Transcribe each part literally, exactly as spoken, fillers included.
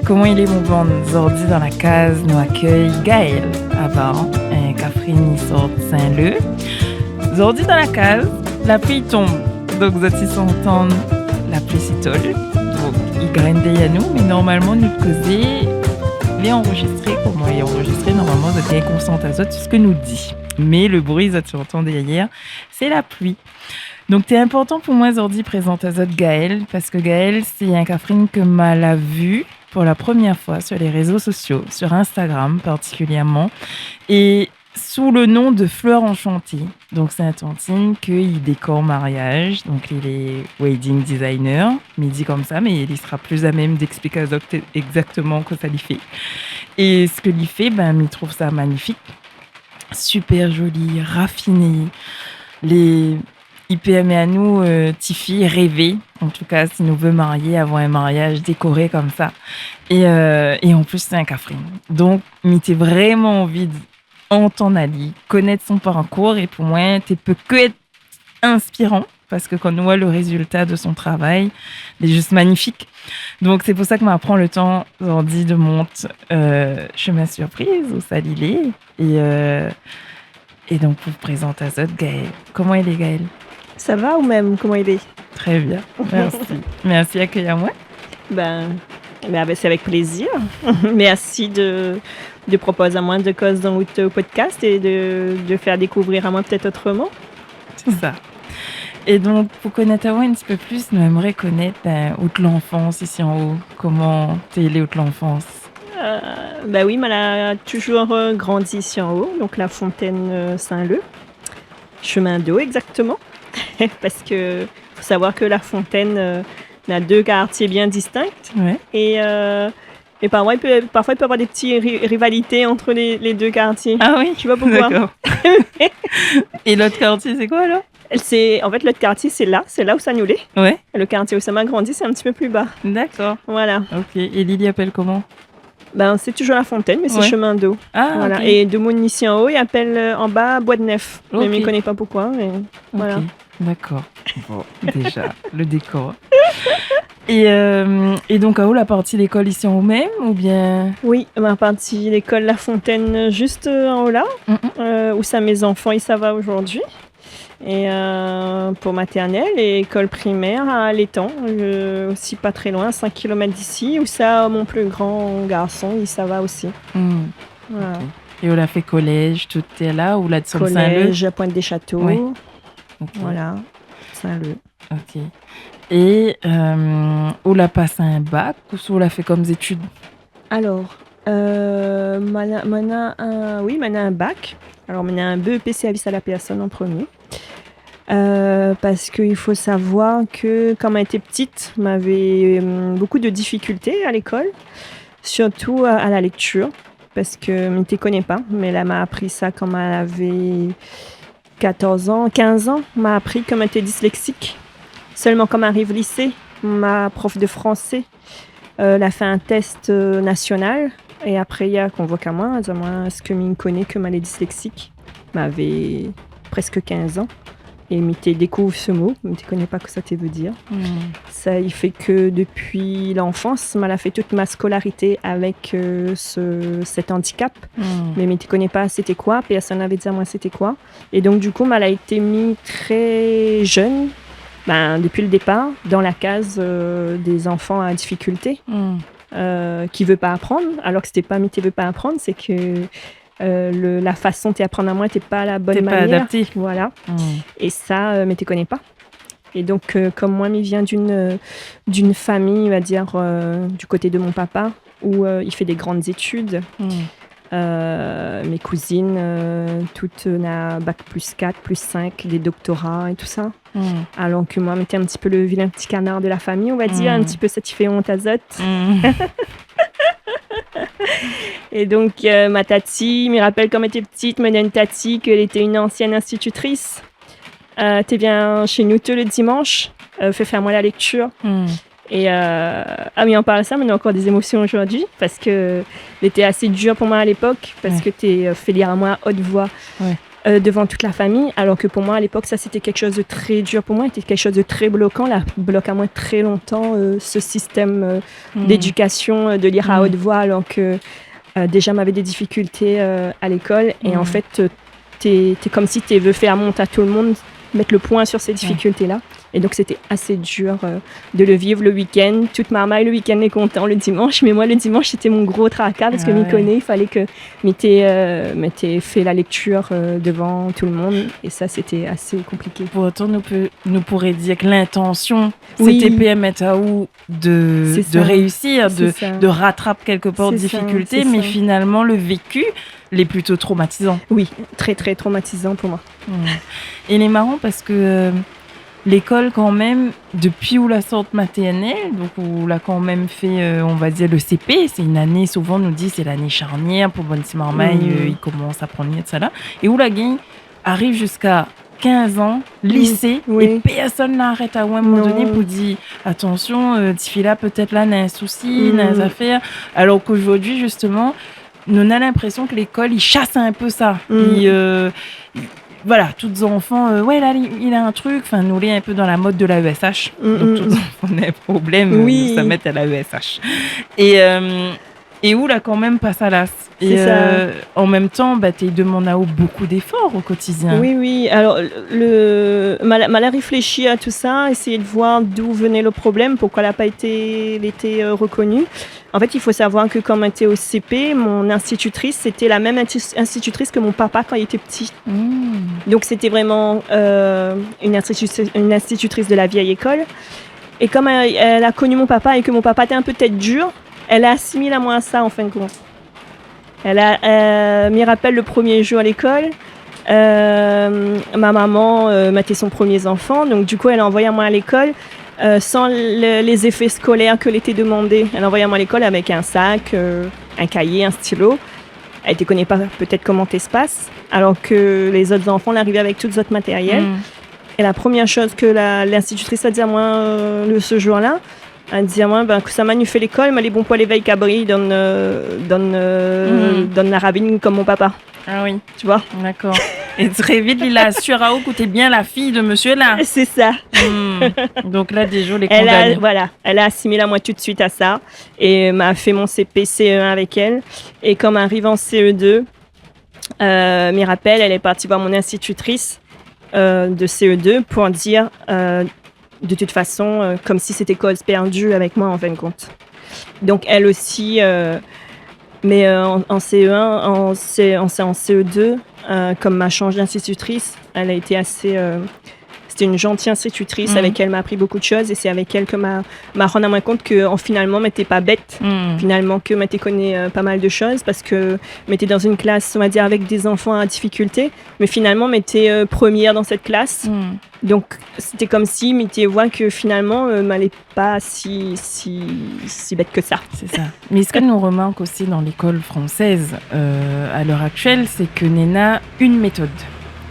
Koman i lé, mon bann ? Zordi dan la kaz, nou akèy Gaëlle Abar, in kafrine i sort Saint-Leu. Zordi dan la kaz, la pli i tonm. Donk zot i sa antann la pli si tol. Donk i grin dèrièr nou, mé normalman nout kozé lé anrozistré. Koman lé anrozistré, normalman zot i konsant azot tout sak nou di. Mé le bri zot i antann dèrièr, sé la pli. Donk té inportan pou moin zordi prézant azot Gaëlle, parske Gaëlle sé in kafrine ke ma la vi pou la promièr foi sur les réseaux sociaux, sur Instagram partikilièrman, é sou le non de Fleur Enchantée. Donk sé in tantine ke i dékor mariaz, donk li lé wedding designer, mi di konmsa, mé li sra pli a mèm d'explik azot égzaktoman kosa li fé. É sak li fé, bin mi trouv sa manifik, super zoli, rafiné. Lé, i pèrmé anou, euh, tifi, révé. An tou ka, si nou vé marié, avoir in mariaz dékoré konmsa. É, euh, é an plis sé in kafrine. Donk mi té vréman anvi antann ali, konèt son parkour, é pou moin té pé ke èt inspiran, parske kan nou voi le rézilta de son travay, lé zis manifik. Donk sé pou sa ke ma pran le tan zordi de mont, euh, shemin sirpriz, ousa li lé. É, euh, é donk pou prézant azot Gaëlle. Koman i lé, Gaëlle ? Sa va, ou mèm, koman i lé ? Très bien, merci. Merci akèy amoin. Bin, bin, bin, sé avèk plézir. Merci de, de propoz amoin de koz dan out podcast é de, de fé dékouvrir amoin pétèt otroman. Sé sa. É donk, pou konèt aou in ti pé plis, nou émré konèt, bin, out lanfans isi anlèr. Koman té lé out lanfans ? Euh, bin oui, ma la touzour, euh, grandi isi anlèr, donk La Fontaine, euh, Saint-Leu. Shemin d'Eau, égzaktoman. Parske fo savoir ke La Fontaine, euh, na dé kartié bien distink. Ouais. É, euh, É parfoi, i pé, parfoi, i pé avoir dé ti ri-, rivalité ant lé, lé dé kartié. Ah oui ? Mi koné pa poukosa. D'accord. É lot kartié, sé koi alor ? Sé, an fèt, lot kartié, sé la, sé la ousa nou lé. Ouais. Le kartié ousa ma grandi, sé in ti pé pli ba. D'accord. Voilà. Ok. É li, li apèl koman ? Bin, sé touzour La Fontaine, mé sé Shemin d'Eau. Ah, voilà. Ok. É domoun isi anlèr, i apèl, euh, anba Bois de Nèfles. Ok. Mé mi koné pa poukosa, mé voilà. Ok. D'accord. Bon, déza, le dékor. É, euh, é donk, aou la parti lékol isi anlèr mèm, oubien ? Oui, ma parti lékol La Fontaine, zis, euh, anlèr la, mm, mm, euh, ousa mé zanfan i sava zordi. É, euh, pou matèrnèl é lékol primèr a Létan, euh, osi pa tré loin, sink kilomèt d'isi, ousa mon pli gran garson i sava osi. Mm. Voilà. Ok. É ou la fé kolèz, tout té la, ou la désann Saint-Leu ? Kolèz, Pointe des Châteaux. Ouais. Ok. Voilà, Saint-Leu. Ok. É, euh, ou la pas in bak, ouswa ou la fé kom zétid ? Alor, euh, ma na, ma na in, oui, ma na in bak. Alor, ma na in B E P service à la personne an promié. Euh, parske i fo savoir ke kan ma té ptit, ma lavé, euh, bonpé de difikilté a lékol, sirtou a, a la léktir, parske mi té koné pa, mé la ma apri sa kan ma lavé katorz an, kinz an, ma apri ke ma té disléksik. Sèlman kan ma ariv lisé, ma prof de fransé, euh, la fé in tès, euh, nasional, é apré la konvok amoin, la di amoin, èske mi koné ke ma lé disléksik ? Ma lavé prèsk kinz an, é mi té dékouv se mo, mi té koné pa kosa té vé dir. Mm. Sa i fé ke dopi lanfans, ma la fé tout ma skolarité avèk, euh, se, sèt andikap. Mm. Mé mi té koné pa sété koi, pèrsone lavé di amoin sété koi. É donk, du kou, ma la été mi trè jenn, bin, dopi le dépar, dan la kaz, euh, dé zanfan a difikilté, mm, euh, ki vé pa aprann, alor ke sété pa mi té vé pa aprann, sé ke, euh, le, la fason té aprann amoin té pa la bone manièr. Té pa adapté. Voilà. Mm. É sa, euh, mi té koné pa. É donk, euh, kom moin, mi vien d'une, euh, d'une fami, on va dir, euh, du koté de mon papa, ou, euh, i fé dé grann zétid. Mm. Euh, mé kouzine, euh, tout, euh, na bak plis kat, plis sink, dé doktora é tousa. Mm. Alor ke moin, mi té in ti pé le vilin ti kanar de la fami, on va dir, mm, in ti pé sak i fé ont azot. Mm. É donk, euh, ma tati, mi rapèl kan mi té ptit, mi na in tati ke lété in ansièn institutris. Euh, té vien shé nou tou le dimansh, euh, fé fé amoin la léktir. Mm. É, euh, ah, mi an parl sa, mé na ankor dé zémosion zordi, parske lété asé dir pou moin a lépok, parske, ouais, té, euh, fé lir amoin a haute voix. Ouais. euh, devant toute la famille, alors que pour moi, à l'époque, ça, c'était quelque chose de très dur pour moi, c'était quelque chose de très bloquant, la bloque à moi très longtemps, euh, ce système, euh, d'éducation, euh, de lire à haute voix, alors que, euh, déjà, m'avé des difficultés, euh, à l'école. Et en fait, euh, t'es, t'es comme si tu veux faire monter à tout le monde, mettre le point sur ces difficultés-là. Et donc, c'était assez dur, euh, de le vivre le week-end. Tout marmay le week-end lé kontan le dimanche, mais moi, le dimanche, c'était mon gros tracas parce que mi koné, il fallait que mi té, euh, mi té fé la lecture, euh, devant tout le monde. Et ça, c'était assez compliqué. Pourtan, nou pe, nou pouré dir ke lintansion, sété pèrmèt aou de, de réusir, de, de ratrap kèlkepar difikilté, mé finalman, le vécu, lé plito tromatizan. Oui, très, très traumatisant pour moi. Hmm. É lé maran parske, euh, lékol, kan mèm, dopi ou la sort matèrnèl, donk ou la kan mèm fé, euh, on va dir, le C P, sé in ané, souvan nou di, sé lané sharnièr pou bann ti marmay, euh, i komans aprann lir, sa la. É ou la gingn ariv ziska kinz an, lisé, é pèrsone la arèt aou in moman doné pou dir, atansion, euh, ti fi la, pétèt la, na in sousi, na in zafèr. Alors qu'aujourd'hui, justement, nou na linprésion ke lékol, i shas in pé sa. I, euh, i, voilà, tout zanfan, euh, ouais, la, li, li na in trik. Anfin, nou lé in pé dan la mod de la E S H. Donk, tout zanfan na in problèm, euh, nou sa mèt a la E S H. É, euh, é ou la kan mèm pas a las. É, euh, an mèm tan, ba, té i demann aou bonpé d'éfor o kotizien. Oui, oui. Alors, le, ma la, ma la réfléchi à tout ça, essayer de voir d'où venait le problème, pourquoi la pa été, lété, euh, reconnu. En fait, il faut savoir que quand on était au C P, mon institutrice, c'était la même inti-, institutrice que mon papa quand il était petit. Donc, c'était vraiment, euh, une institu-, une institutrice de la vieille école. Et comme elle, elle a connu mon papa et que mon papa était un peu tête dure, elle a assimilé à moi ça, en fin de compte. Elle a, euh, mi rapèl le premier jour à l'école, euh, ma maman, euh, mèt son premier enfant, donc du coup, elle a envoyé à moi à l'école, euh, sans le, les effets scolaires que l'étaient demandés. Elle a envoyé à moi à l'école avec un sac, euh, un cahier, un stylo. Elle te connaît pas peut-être comment t'es se passe, alors que les autres enfants l'arrivaient avec tout zot matériel. Et la première chose que la, l'institutrice a dit à moi, euh, le, ce jour-là, la di amoin, bin, kosa ma ni fé lékol, ma lé bon pou alé vèy kabri dan, euh, dan, euh, dan la ravine kom mon papa. Ah oui. Tu vois ? D'accord. É tré vit, li la asir aou ke ou té bien la fiy de mésyé la. C'est ça. Hmm. Donk la, déza, lé kondané. Elle a, voilà, elle a assimilé amoin tout de suite à ça. Et m'a fait mon C P, C E un avec elle. Et quand m'arrive en C E deux, euh, mi rapèl, elle est partie voir mon institutrice, euh, de C E deux pour dire, euh, de toute façon, euh, comme si c'était cause perdue avec moi, en fin de compte. Donc, elle aussi, euh, mais, euh, en, en C E un, en C-, en, en C E deux, euh, comme m'a changé d'institutrice, elle a été assez, euh, c'était une gentille institutrice avec elle m'a appris beaucoup de choses et c'est avec elle que m'a, m'a rann amoin kont ke, en, finalement, m'été pa bèt, finalement, ke m'été koné, euh, pas mal de choses parce que m'été dans une classe, on va dire, avec des enfants à difficulté, mais finalement, m'été, euh, première dans cette classe. Donc, c'était comme si, mi té voi ke finalement, euh, m'alé pas si, si, si bête que ça. C'est ça. Mais ce que nous remarquons aussi dans l'école française, euh, à l'heure actuelle, c'est que néna une méthode.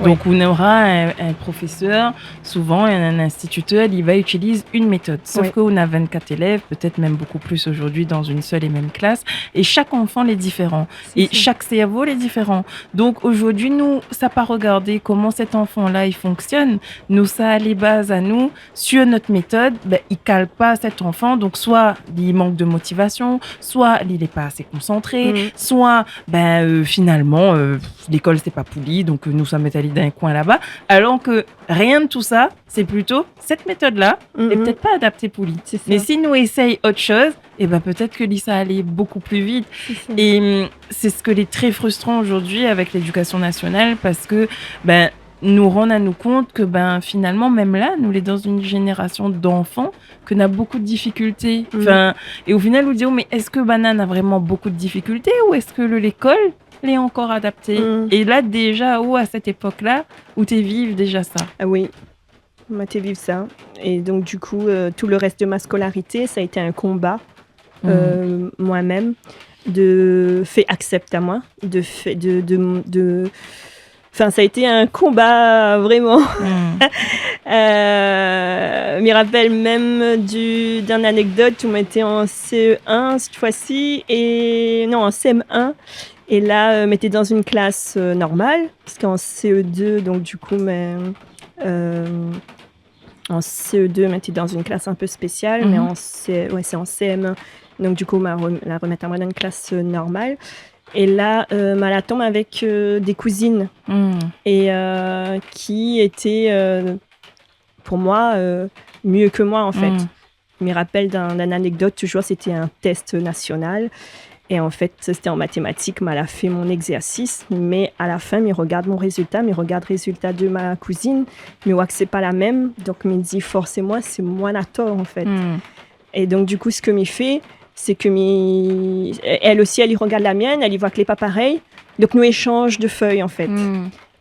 Oui. Donc, on aura un, un professeur, souvent un, un instituteur, il va utiliser une méthode. Sauf qu'on a vingt-quatre élèves, peut-être même beaucoup plus aujourd'hui dans une seule et même classe, et chaque enfant est différent. Et chaque cerveau est différent. Donc aujourd'hui, nou sa pa regardé koman cet enfant-là, il fonctionne. Nou sa alé baz anou sur notre méthode, ben, i kal pa cet enfant. Donc soit li mank de motivation, soit li lé pas assez concentré, soit, ben, euh, finalement, euh, lékol sé pa pou li, donk, euh, nou sa mèt ali dan in koin laba. Alors que rien de tout ça, c'est plutôt cette méthode-là est peut-être pas adaptée pour lui. C'est ça. Mais si nou éssèy ot shoz, eh ben, peut-être que li sa alé beaucoup plus vite. C'est ça. Et, hum, c'est ce que lé très frustrant aujourd'hui avec l'éducation nationale parce que, ben, nou rann anou kont ke, ben, finalement, même là, nou lé dans une génération d'enfants ke na beaucoup de difficultés. Enfin, et au final, ou di, oh, mais est-ce que banna na vraiment beaucoup de difficultés ou est-ce que le, lékol lé encore adapté ? Et là, déjà, ou, à cette époque-là, ou té viv déjà ça. Ah oui. Moin té viv sa. Et donc, du coup, euh, tout le reste de ma scolarité, ça a été un combat, euh, moi-même, de fé aksèpt amoin, de fé, de, de, de, enfin, ça a été un combat, vraiment. Euh, mi rapèl mèm du, d'une anecdote où m'été en C E un cette fois-ci, et, non, en C M un, É la, euh, mi té dan in klas, euh, normal, parske an C E deux, donk du kou, mé, euh, an C E deux, mi té dan in klas in pé spésial, mé an C-, ouais, sé an C M un. Donk du kou, ma re-, la remèt amoin dan in klas, euh, normal. É la, euh, ma la tonm avèk, euh, dé kouzine. É, euh, ki été, euh, pou moin, euh, myé ke moin, an fèt. Mi rapèl d'in, d'in anekdot, toujour, sété in tès nasional. É an fèt, sété an matématik, ma la fé mon égzèrsis, mé a la fin, mi rogard mon rézilta, mi rogard rézilta de ma kouzine, mi oi ke sé pa la mèm, donk mi di, forséman, sé moin la tor, an fèt. É donk, du kou, sak mi fé, sé ke mi, èl osi, èl i rogard la mienne, èl i oi ke lé pa parèy. Donk nou échanj de fèy, an fèt.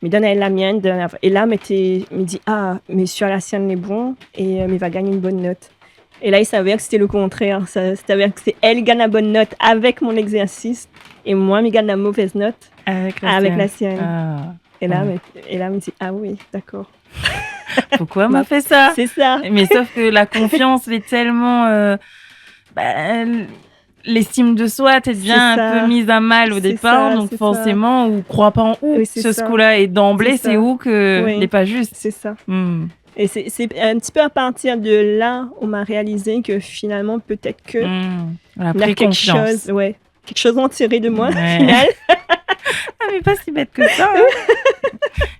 Mi donn aèl la mienne, donn aèl la, é la, mi té, mi di, ah, mé sur la sienne lé bon, é, euh, mi va gagn in bone not. É la, i s'avèr ke sété le kontrèr. Sa, i s'avèr ke sé èl i gagn la bone not avèk mon égzèrsis, é moin, mi gagn la movèz not avèk la sienne. Ah. É la, mi, é la, mi di, ah oui, dakor. Poukoi ma fé sa ? Sé sa. Mé sof ke la konfians, lé tèlman, euh, ba, lèstim de soi, té devien in pé miz a mal o dépar, donk forséman, ou kroi pa an ou, su se kou-la, é d'anblé, sé ou ke lé pa zis. Sé sa. É sé, sé in ti pé a partir de la ou ma réalizé ke finalman, pétèt ke la pri konfians. Kèk shoz, ouais. Kèk shoz an tiré de moin, o final. Ah, mé pa si bèt ke sa, hein.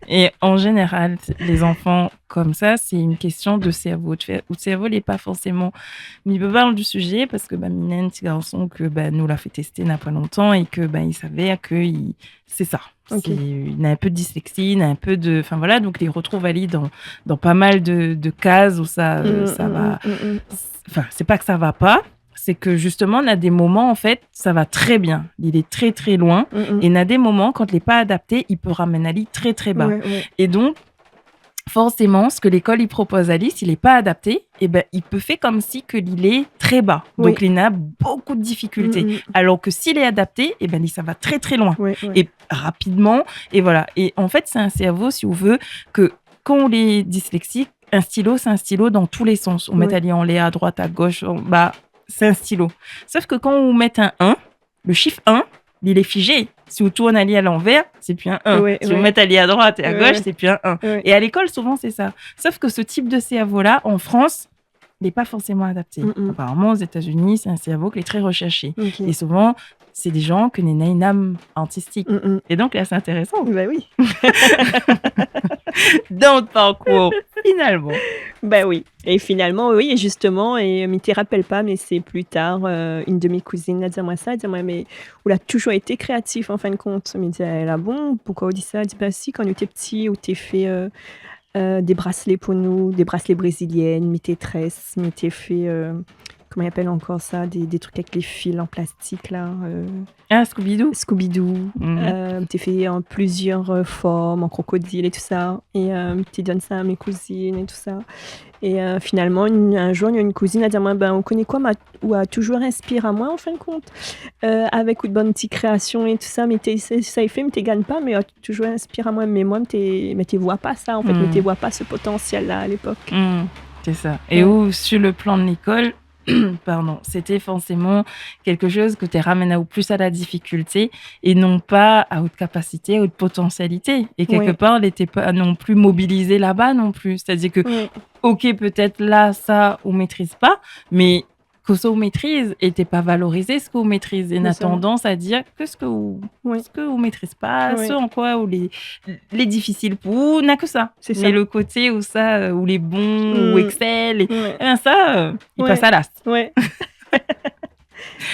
É an zénéral, lé zanfan konmsa, sé in késtion de sèrvo. Ou sèrvo, li lé pa forséman, mi pé parl du sujé parske, ba, mi néna in ti garson ke, ba, nou la fé tèsté na pa lontan é ke, ba, i s'avèr ke i, sé sa. Sé, li na in pé de dyslexie, li na in pé de, anfin, voilà, donk li artrouv ali dan, dan pa mal de, de kaz ousa, euh, sa va, anfin, sé pa ke sa va pa, sé ke zistoman, na dé moman, an fèt, sa va trè bien. Li lé trè, trè loin. É na dé moman, kan li lé pa adapté, i pé ramèn ali trè, trè ba. É donk, forséman, sak lékol i propoz ali, si li lé pa adapté, é bin, i pé fé konmsi ke li lé trè ba. Donk, li na bonpé de difikilté. Alor ke si li lé adapté, é bin, li, sa va trè, trè loin. É rapidman, é voilà. É an fèt, sé in sèrvo, si ou vé, ke kan ou lé dyslexique, in stylo, sé in stylo dan tou lé sans. Ou mèt ali anlèr, a droit, a gauche, an ba, sé in stylo. Sof ke kan ou mèt in un, le chiffre un, li lé figé. Si ou tourn ali a lanvèr, sé pi in un. Si ou mèt ali a droit é a gauche, sé pi in un. É a lékol, souvan, sé sa. Sof ke se tip de sèrvo-la, an Frans, li lé pa forséman adapté. Aparaman, o Zétazini, sé in sèrvo ki lé trè reshèrshé. É souvan, sé dé jan ki néna in am artistik. É donk, la, sé intérésan. Ba oui. Dan le parkour, finalman. Ba oui. É finalman, oui, é zistoman, é mi té rapèl pa, mé sé pli tar, euh, inn de mé kouzine la di amoin sa, la di amoin, mé ou la toujour été kréatif, an fin de kont. Mi di, ah bon, poukoi ou di sa ? Li di, ba si, kan ou té pti, ou té fé, euh, euh, dé braslé pou nou, dé braslé brézilièn, mi té très, mi té fé, euh, koman i apèl ankor sa, dé, dé truk avèk lé fil an plastik, la, euh, Ah, Scooby-Doo. Scooby-Doo. Euh, mi té fé an plizièr, euh, form, an krokodil é tousa. É, euh, mi té donn sa a mé kouzine é tousa. É, euh, finalman, in, in zour, néna in kouzine la di amoin, bin, ou koné koi, ma, ou la toujour inspir amoin, an fin de kont. Euh, avèk out bann ti kréasion é tousa, mi té, sa, sa i fé, mi té gagn pa, mé ou la toujour inspir amoin. Mé moin, mi té, mi té voi pa sa, an fèt, mi té voi pa se potansièl-la a lépok. Sé sa. É ou, su le plan de lékol, pardon, sété forséman kékshoz ki té ramèn aou pli a la difikilté é non pa a out kapasité, a out potansialité. É kèk par, li lété pa non pli mobilizé laba non pli. Sétadir ke, ok, pétèt la, sa, ou métriz pa, mé kosa ou métriz, é té pa valorizé sak ou métriz. É na tandans a dir ke sak ou, sak ou métriz pa, se an koi ou lé, lé difisil pou ou, na ke sa. Sé sa. Mé le koté ousa, euh, ou lé bon, ou excel, é, é bin sa, euh, i pas a l'as.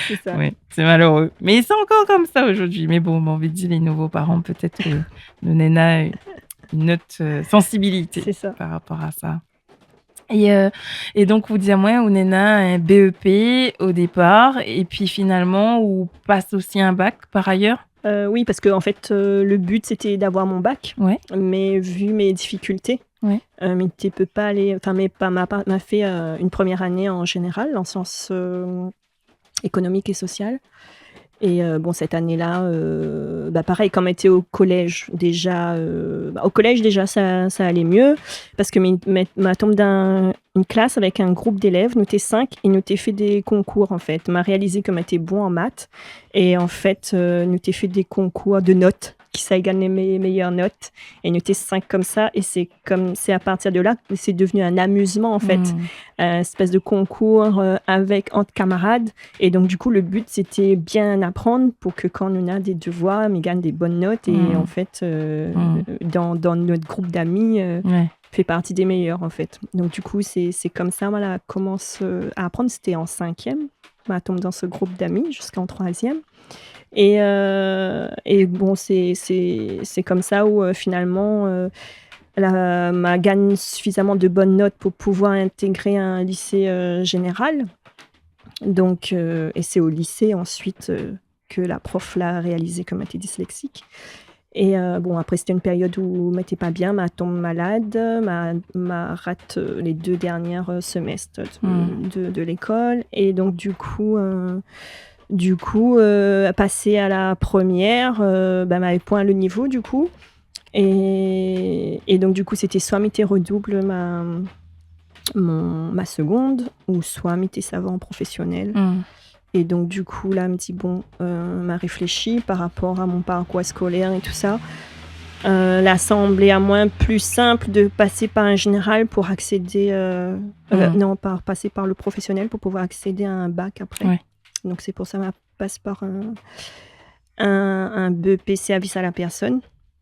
Sé sa. Oui, sé maléré. Mé sé ankor konmsa zordi. Mé bon, ma anvi dir, lé nouvo paran, pétèt ke nou néna in ot, euh, sansibilité par rapor a sa. É, euh, é donk, ou di amoin, ou néna in B E P o dépar, épi finalman, ou pas osi in bak par ayèr ? Euh, oui, parske, an fèt, euh, le but, sété d'avoir mon bak. Mé vu mé difikilté, euh, mi té pé pa alé, anfin, mé pa, ma pa, ma fé, euh, in promièr ané an zénéral, an sians, euh, ékonomik é sosial. É, euh, bon, sèt ané-la, euh, ba, parèy, kan mi té o kolèz, déza, euh, ba, o kolèz, déza, sa, sa alé myé, parske mi, mi, ma tonm dan in klas avèk in group d'élèv, nou té sink, é nou té fé dé konkour, an fèt. Ma réalizé ke ma té bon an mat, é an fèt, euh, nou té fé dé konkour de not, kisa i gingn lé mé-, méyèr not, é nou té sink konmsa, é sé konm, sé a partir de la, sé devni in amizman, an fèt. Mm. In éspès de konkour, euh, avèk, ant kamarad, é donk, du kou, le but, sété bien aprann pou ke kan nou na dé devoir, mi gingn dé bone not, é, mm, an fèt, euh, mm, dan, dan nout group d'ami, euh, ouais, fé parti dé méyèr, an fèt. Donk, du kou, sé, sé konmsa, ma la komans, euh, a aprann. Sété an sinkièm, ma tonm dan se group d'ami, ziska an troizièm. É, euh, é bon, sé, sé, sé konmsa ou, euh, finalman, euh, la, ma gingn sifizaman de bone not pou pouvoir intégré in lisé, euh, zénéral. Donk, euh, é sé o lisé ansuit, euh, ke la prof la réalizé ke ma té disleksik. É, euh, bon, apré, sété in périod ou ma té pa bien, ma tonm malad, ma, ma rat, euh, lé dé dernièr, euh, semès de, mm, de, de lékol. É donk, du kou, euh, du kou, euh, pasé a la premièr, euh, ben, mavé poin le nivo, du kou. É, é donk, du kou, sété soi mi té redoub ma, mon, ma segonn, ou soi mi té sava an profésionèl. Mm. É donk, du kou, la, mi di, bon, euh, ma réfléshi par rapor a mon parkour skolèr é tousa. Euh, la sanblé amoin pli sinp de pasé par in zénéral pou aksédé, euh, euh, mm, non, par, pasé par le profésionèl pou pouvoir aksédé a in bak apré. Ouais. Donk, sé pou sa ma pas par in, in, in B E P sèrvis a la pèrsone.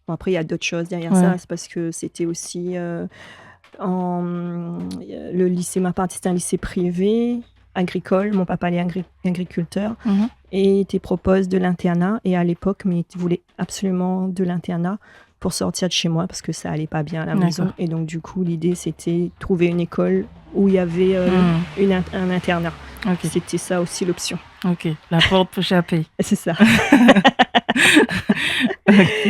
Bon, apré, néna d'ot shoz dèrièr, ouais, sa, sé parske sété osi, euh, an, euh, le lisé ma parti, sété in lisé privé, agrikol. Mon papa lé agri-, agrikiltèr. Mhm. É té propoz de l'internat. É a lépok, mi té voulé absoliman de l'internat pou sortir de shé moin parske sa alé pa bien a la, d'accord, maison. É donk, du kou, lidé, sété trouv in lékol ou navé, euh, mm, in in-, in internat. Ok. Sété sa osi lopsion. Ok, la port pou shapé. Sé sa. Ok.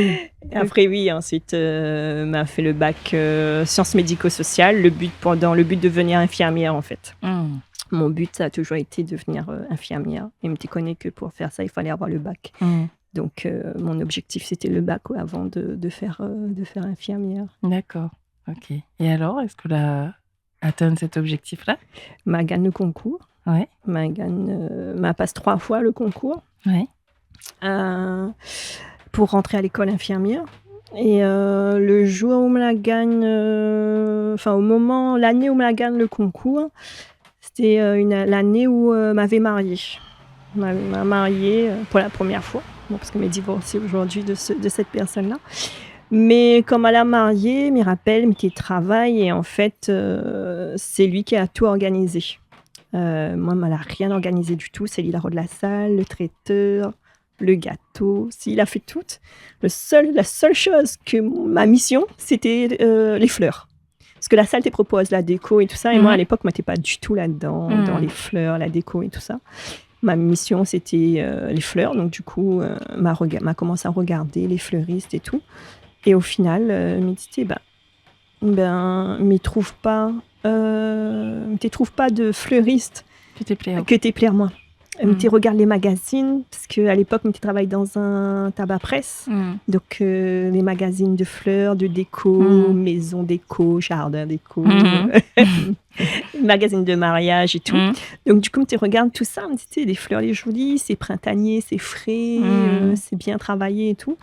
Apré, oui, ansuit, euh, ma fé le bak, euh, sians médiko-sosial, le but, dan le but de devenir infirmièr, an fèt. Mm. Mon but, sa la touzour été de devenir, euh, infirmièr. É mi té koné ke pou fé sa, i falé avoir le bak. Mm. Donk, euh, mon objektif, sété le bak, koi, avan de, de fèr, euh, de fèr infirmièr. D'accord, ok. É alor, èske ou la atinn sèt objektif-la ? Ma gingn le konkour. Ouais. Ma gingn, euh, ma pas troi foi le konkour. Ouais. Euh, pou rantré a lékol infirmièr. É, euh, le zour ou ma la gingn, euh, anfin, o moman, lané ou ma la gingn le konkour, sété, euh, in, lané ou, euh, mavé marié. Ma, ma marié, euh, pou la promièr foi. Bon, parske mi lé divorsé zordi de se, de sèt pèrsone-la. Mé kan ma la marié, mi rapèl, mi té travay é an fèt, euh, sé li ki la tout organizé. Euh, moin, ma la rien organizé du tou. Sé li la rod la sal, le trétèr, le gato. Si, li la fé tout. Le sèl, la sèl shoz ke ma mision, sété, euh, lé flèr. Parske la sal té propoz la déko é tousa, é moin, mhm, a lépok, moin té pa du tou ladan, mm, dan lé flèr, la déko é tousa. Ma mision, sété, euh, lé flèr. Donk, du kou, euh, ma rega-, ma komans a rogardé lé fleuris é tou. É o final, euh, mi di, té, bin, bin, mi trouv pa, euh, mi té trouv pa de fleuris ke té plèr, ke té plèr moin. Euh, mi té rogard lé magazine, parske a lépok, mi té travay dan in taba près. Mm. Donk, euh, lé magazine de flèr, de déko, mm, mézon déko, zardin déko, mm, magazine de mariaz é tou. Mm. Donk, du kou, mi té rogard tousa, mi di, té, lé flèr, lé zoli, sé printanié, sé fré, mm, euh, sé bien travayé é tou.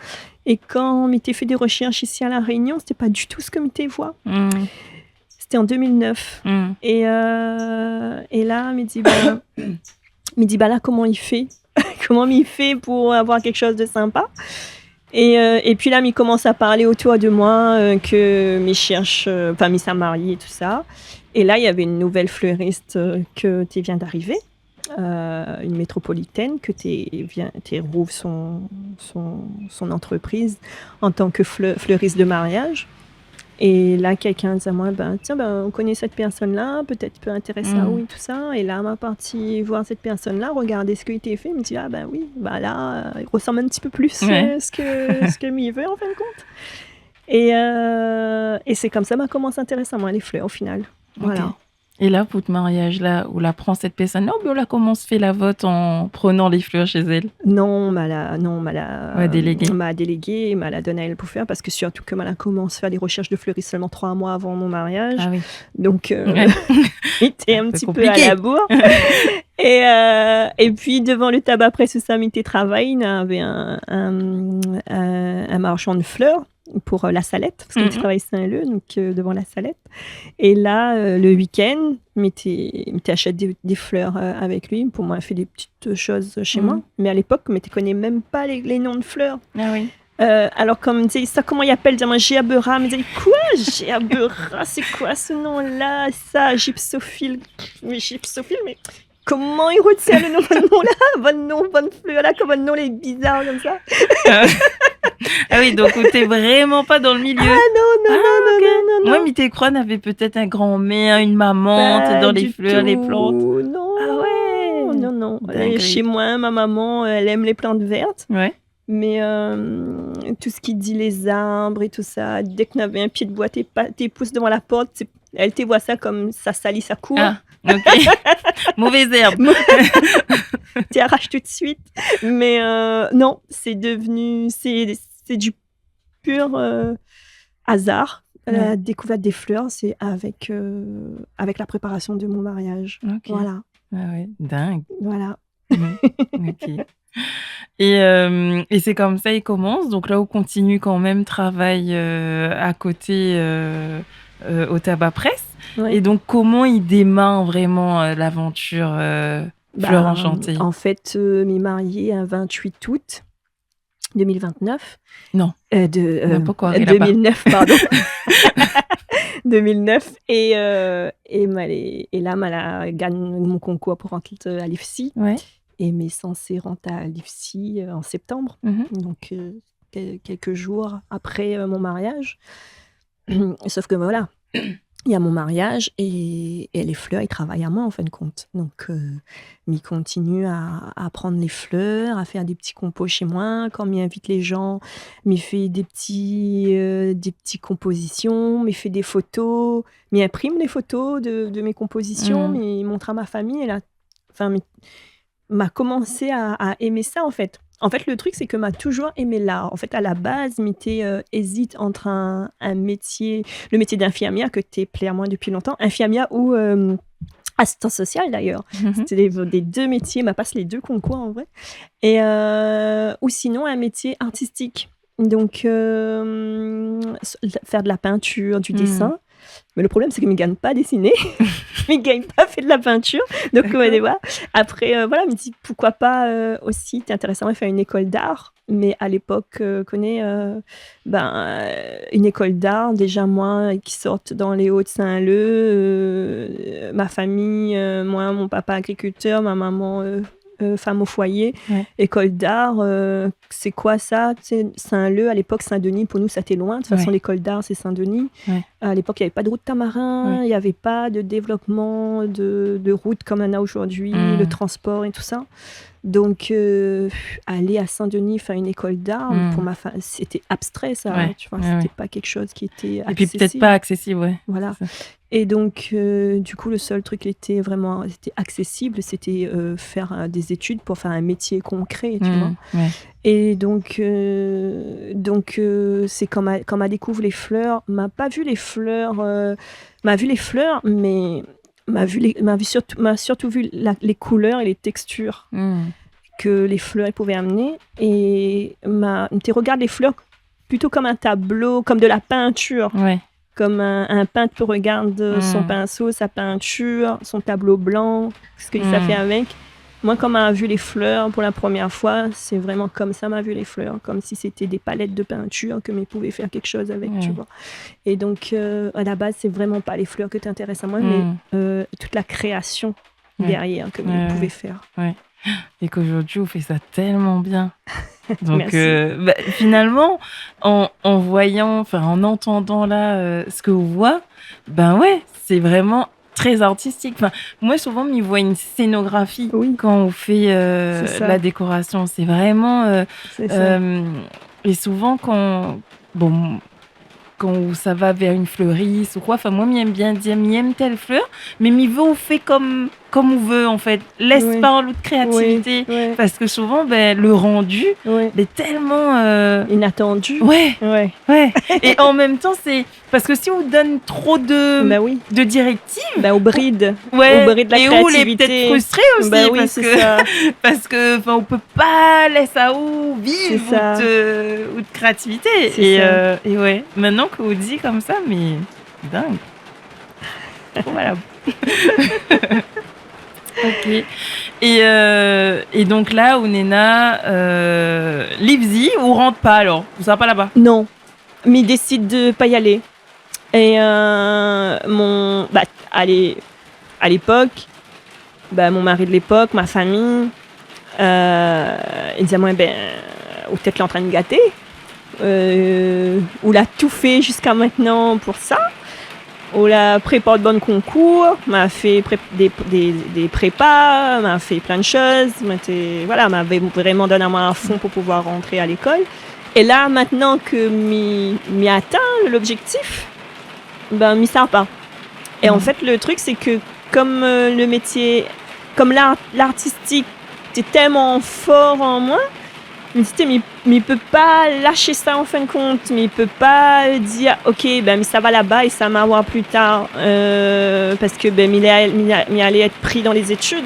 É kan mi té fé dé roshèrsh isi a La Rényon, sété pa du tou sak mi té voi. Mm. Sété an deux mille neuf. Mm. É, euh, é la, mi di, bin, mi di, ba la, koman i fé ? Koman mi fé pou avoir kékshoz de sinpa ? É, euh, épi la, mi komans a parl otour de moin, euh, ke mi shèrsh, euh, anfin, mi sa marié é tousa. É la, navé in nouvèl fleuris, euh, ke té vien d'arivé, euh, in métropolitèn, ke té vien, té rouv son, son, son antrepriz an tan ke fleu-, fleuris de mariaz. É la, kèlkin la di amoin, bin, tiens, bin, ou koné sèt pèrsone-la, pétèt i pé intérès aou é tousa. É la, ma parti voir sèt pèrsone-la, rogard sak li té fé, mi di, ah, bin oui, ba la, euh, i resanm in ti pé plis, ouais, euh, sak, sak mi vé, an fin de kont. É, euh, é sé konmsa ma komans intérès amoin lé flèr, o final. Ok. Voilà. É la, pou out mariaz la, ou la pran sèt pèrsone la, oubien ou la komans fé la vot an prenan lé flèr shé èl ? Non, ma la, non, ma la, ma la délégé, ma la donn aèl pou fèr, parske sirtou ke ma la komans fèr dé roshèrsh de fleuriste sèlman troi moi avan mon mariaz. Ah oui. Donk, euh, sété in ti pé konpliké. Sé in pé a la bour. É, euh, é pi, dovan le Tabac Press ousa mi té travay, navé in, in, in, in marshan de flèr pou, euh, La Salette, parske mi té travay Saint-Leu, donk, euh, dovan La Salette. É la, euh, le week-end, mi té, mi té ashèt dé, dé flèr, euh, avèk li pou moin fé dé ti shoz shé moin. Mé a lépok, mi té koné mèm pa lé, lé non de flèr. Ah oui. Euh, alor, kan mi di sa, koman i apèl ? Di amoin gerbera. Mi di : « Koi, gerbera ? Sé koi se non la ? Sa, gypsophile ? » Mé gypsophile, mé koman i rotien le non, bann non la ? Bann non, bann flèr la, koman bann non lé bizar konmsa. Ah oui, donk ou té vréman pa dan le milié. Ah non, non, non, non, non, non. Moin, mi té kroi navé pétèt in granmèr, in momon, té dan lé flèr, lé plant. Pa ditou. Non. Ah ouais. Non, non. Dinguerie. Euh, shé moin, ma momon, euh, èl èm lé plant vèrt. Ouais. Mé, euh, tout sak i di lé zarb é tousa, dèk navé in pié de boi té pa-, té pous dovan la port, sé, èl té voi sa kom sa sali sa kour. Ah, ok. Mové zèrb. Té arash tout de suit. Mé, euh, non, sé devenu, sé, sé du pur, euh, azar. Ok. La dékouvèrt dé flèr, sé avèk, euh, avèk la préparasion de mon mariaz. Ok. Voilà. Ah ouais, dingue. Voilà. Mhm. Ok. É, euh, é sé konmsa i komans. Donk la, ou kontinié kan mèm travay, euh, a koté, euh, euh, o Tabac Press. Ouais. É donk, koman i démar vréman, euh, lavantir, euh, Fleur Enchantée ? Bah, an fèt, euh, mi marié in vingt-huit août deux mille vingt-neuf. Non. Euh, de, euh, deux mille neuf, pardon. Deux mille neuf. É, euh, é ma lé, é la, ma la gagn mon konkour pou rant, euh, a l'IFSI. Ouais. É mi lé sansé rant a l'IFSI, euh, an sèptanm. Mhm. Donk, euh, ke-, kèlk zour apré, euh, mon mariaz. Sof ke, voilà, néna mon mariaz é, é lé flèr i travay amoin, an fin de kont. Donk, euh, mi kontinié a, a prann lé flèr, a fèr dé ti konpo shé moin. Kan mi invit lé jan, mi fé dé ti, euh, dé ti konpozision, mi fé dé foto, mi inprim lé foto de, de mé konpozision, mi mont a ma fami, é la, anfin, mi, ma komansé a, a èm sa, an fèt. An fèt, le trik, sé ke ma touzour èm lar. An fèt, a la baz, mi té, euh, ézit ant in, in métié, le métié d'infirmièr ke té plé amoin dopi lontan, infirmièr ou, euh, asistan sosial, dayèr. Mhm. Sété lé, lé dé métié, ma pas lé dé konkour, an vré. É, euh, ou sinon, in métié artistik. Donk, euh, s-, fèr de la pintir, du désin. Mé le problèm, sé ke mi gingn pa désiné. Mi gingn pa fé de la pintir. Donk, euh, voilà. Apré, euh, voilà, mi di, poukoi pa, euh, osi, té intérésé amoin fé in lékol d'ar. Mé a lépok, euh, koné, euh, ben, euh, in lékol d'ar, déza, moin ki sort dan lé O de Saint-Leu, euh, ma fami, euh, moin, mon papa agrikiltèr, ma momon, euh, euh, fam o foiyé. Ouais. Lékol d'ar, euh, sé koi sa ? Sé Saint-Leu, a lépok, Saint-Denis, pou nou, sa té loin. De tout fason, lékol d'ar, sé Saint-Denis. Ouais. A lépok, navé pa de rout tamarin, navé pa de dévlopman de, de rout kom néna zordi, le transpor é tousa. Donk, euh, alé a Saint-Denis fé in lékol d'ar, pou ma fa-, sété abstré, sa, tu vois, sété pa kékshoz ki lété aksésib. É pi pétèt pa aksésib, ouais. Voilà. Sé sa. É donk, euh, du kou, le sèl trik ki lété vréman, sété aksésib, sété, euh, fèr, euh, dé zétid pou fèr in métié konkré, tu vois. Ouais. É donk, euh, donk, euh, sé kan ma, kan ma dékouv lé flèr, ma pa vi lé flèr, euh, ma vi lé flèr, mé ma vi lé, ma vi sirtou, ma sirtou vi la, lé koulèr é lé tèkstir ke lé flèr i pouvé amené. É ma, mi té rogard lé flèr plito kom in tablo, kom de la pintir. Ouais. Kom in, in pint i rogard son pinso, sa pintir, son tablo blan, sak li sa fé avèk. Moin, kan ma vi lé flèr pou la promièr foi, sé vréman komsa ma vi lé flèr, kom si sété dé palèt de pintir ke mi pouvé fèr kékshoz avèk, tu vois. É donk, euh, a la baz, sé vréman pa lé flèr ke té intérès amoin, mé, euh, tout la kréasion dèrièr ke mi pouvé fèr. Ouais. É zordi, ou fé sa tèlman bien. Donk, euh, bah, finalement, en, en voyant, enfin, en entendant là, euh, ce que ou voi, ben ouais, c'est vraiment très artistique. Enfin, moin, souvan, mi voi in sénografi kan ou fé, euh, la dékorasion. Sé vréman, euh, euh, é souvan, kan, bon, kan ou sava vèr in fleurist ou koi, anfin, moin, mi èm bien dir, mi èm tèl flèr, mé mi vé ou fé konm, konm ou vé, an fèt. Lès pa lot kréativité. Parske souvan, bin, le randu, bin, tèlman, euh, inatandu. Ouais. É an mèm tan, sé parske si ou donn tro de, de direktiv, ou brid, ou brid la kréativité. É ou lé pétèt fristré osi, parske, anfin, ou pé pa lès aou viv out, euh, out kréativité. É, euh, é ouais, mintnan ke ou di konmsa, mé ding. Voilà. Ok. É, euh, é donk la, ou néna, euh, Livzi, ou rant pa alor, ou sava pa laba ? Non. Mi désid de pa y alé. É, euh, mon, ba, alé, a lépok, ba, mon mari de lépok, ma famiy, euh, i di amoin, bin, ou lé pétèt antrin de gaté, euh, ou la tout fé ziska mintnan pou sa, ou la prépar bann konkour, ma fé pré-, dé, dé, dé prépa, ma fé plin de shoz, ma té, voilà, ma vé-, vréman donn amoin a fon pou pouvoir rant a lékol. É la, mintnan ke mi, mi atin lobzéktif, bin, mi sava pa. É an fèt, le trik, sé ke konm, euh, le métié, konm lar-, lartistik té tèlman for an moin, mi di, mi, mi pé pa lash sa an fin de kont, mi pé pa dir, ok, bin, mi sava laba é sa ma oir pli tar, euh, parske, bin, mi lé, mi, mi alé èt pri dan lé zétid.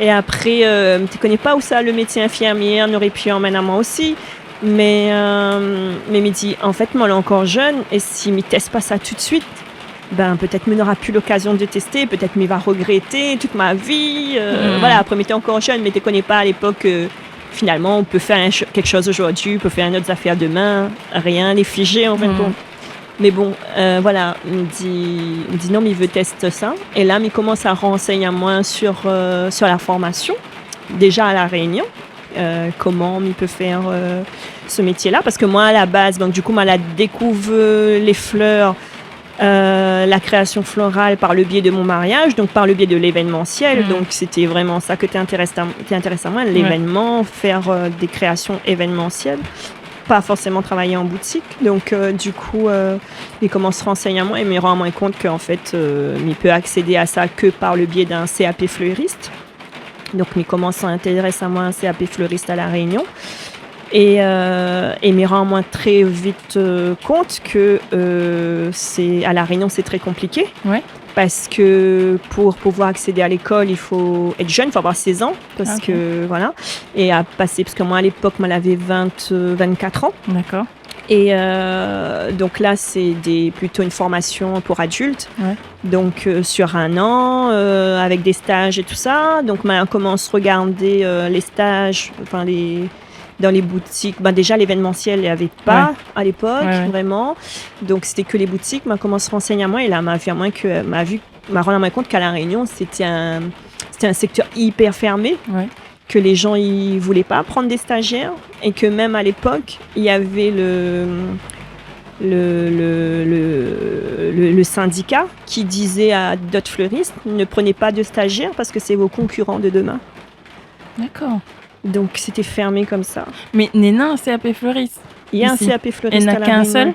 É apré, euh, mi koné pa ousa le métié infirmièr noré pi amenn amoin osi. Mé, euh, mé mi di, an fèt, moin lé ankor jenn, é si mi tès pa sa tout de suit, bin, pétèt mi nora pi lokazion de tèsté, pétèt mi va rogrété tout ma vi, euh, voilà, apré, mi té ankor jenn, mi té koné pa a lépok, euh, finalman, ou pé fèr in ch-, kékshoz zordi, ou pé fèr in ot zafèr domin, rien lé fizé, an fin de kont. Mé bon, euh, voilà, mi di, mi di non, mi vé tès sa. É la, mi komans a ransègn amoin sur, euh, sur la formasion, déza a La Rényon. Euh, koman mi pé fèr, euh, se métié-la. Parske moin, a la baz, donk, du kou, moin la dékouv, euh, lé flèr, euh, la kréasion floral par le biais de mon mariaz, donk par le biais de lévénemansièl. Donk, sété vréman sa ke té intérès, té intérès amoin, lévéneman, fèr, euh, dé kréasion événemansièl, pa forséman travay an boutik. Donk, euh, du kou, euh, mi komans ransègn amoin é mi rann amoin kont ke, an fèt, euh, mi pé aksédé a sa ke par le biais d'in C A P fleuriste. Donk, mi komans a intérès amoin a in C A P fleuriste a La Rényon. É, euh, é mi rann amoin tré vit, euh, kont ke, euh, sé, a La Rényon, sé tré konpliké. Ouais. Parske pou pouvoir aksédé a lékol, i fo èt jenn, i fo avoir sèz an. Parske, voilà. É a pasé, parske moin, a lépok, moin lavé vin, euh, vin-katr an. D'accord. É, euh, donk la, sé dé, plito in formasion pou adilt. Ouais. Donk, euh, sur in an, euh, avèk dé staz é tousa. Donk, ma komans rogardé, euh, lé staz, anfin, lé, dan lé boutik. Bin, déza, lévénemansièl, navé pa a lépok, vréman. Donk, sété ke lé boutik. Ma komans ransègn amoin é la, ma vi amoin ke, ma vi, ma rann amoin kont k'a La Rényon, sété in, sété in sèktèr ipèr fèrmé. Ouais. ke lé jan i voulé pa prann dé stazièr é ke mèm a lépok, navé le, le, le, le, le, le sindika ki dizé a d'ot fleuristes : « Ne prenez pas de stagiaires parce que c'est vos concurrents de demain. » D'accord. Donk, sété fèrmé konmsa. Mé néna in C A P fleuriste isi ? Néna in C A P fleuriste a La Rényon. Néna k'in sèl ?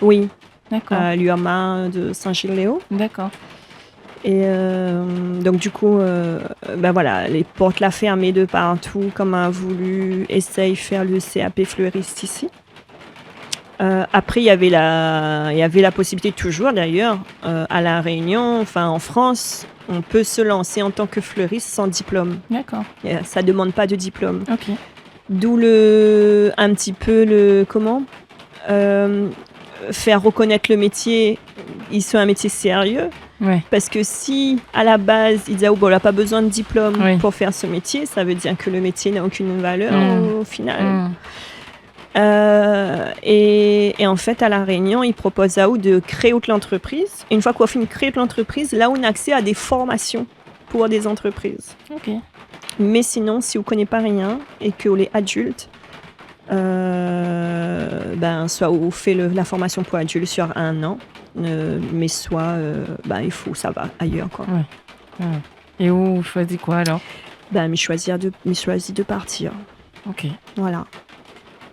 Oui. D'accord. Euh, l'U A M A de Saint-Gilles-les-Hauts. D'accord. É, euh, donk, du kou, euh, bin voilà, lé port la fèrmé de partou, kan ma voulu éséy fèr le C A P fleuriste isi. Euh, apré, navé la, navé la posibilité, toujours d'ailleurs, euh, a La Rényon, anfin, an Frans, on peut se lancer en tant que fleuriste sans diplôme. D'accord. Euh, ça demande pas de diplôme. Ok. D'où le, in ti pé le, koman, euh, fèr rokonèt le métié, i soi in métié sérié. Ouais. Parske si, a la baz, i di, « Ah, bon, ou la pa bezoin de diplôme pou fèr se métié », sa vé dir ke le métié n'a aucune valeur au final. Euh, é, é an fèt, a La Rényon, i propoz aou de kréé out lantrepriz. É in foi k'ou la fine kréé out lantrepriz, la ou néna aksé a dé formasion pou dé zantrepriz. Ok. Mé sinon, si ou koné pa rien é ke ou lé adilt, euh, bin, soi ou fé le, la formasion pou adilt sur in an, euh, mé soi, euh, bin, i fo ou sava ayèr, koi. Ouais. Ouais. É ou shoizi koi, alor ? Bin, mi shoizi de, mi shoizi de partir. Ok. Voilà.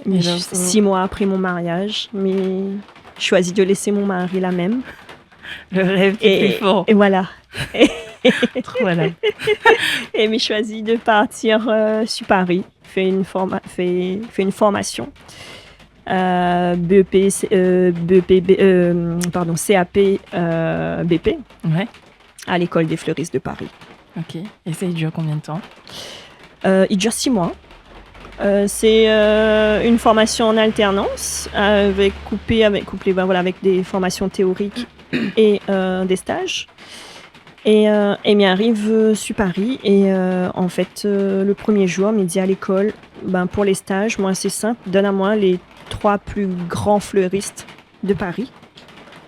É donk, euh, sis moi apré mon mariaz, mi, shoizi de lès mon mari la mèm. Le rêve qui est plus fort. É voilà. Voilà. É mi shoizi de partir, euh, su Paris, fé in forma-, fé, fé in formasion. Euh, B E P, euh, B E P, B-, euh, pardon, C A P, euh, B P. Ouais. À l'école des fleuristes de Paris. Ok. Et ça, il dure combien de temps ? Euh, il dure six mois. Euh, c'est, euh, une formation en alternance, avec, coupée avec, couplée, ben voilà, avec des formations théoriques et, euh, des stages. Et, euh, é mi ariv, euh, su Paris. Et, euh, en fait, euh, le premier jour, mi di à l'école, ben, pour les stages, moi, c'est simple, donne à moi les trois plus grands fleuristes de Paris,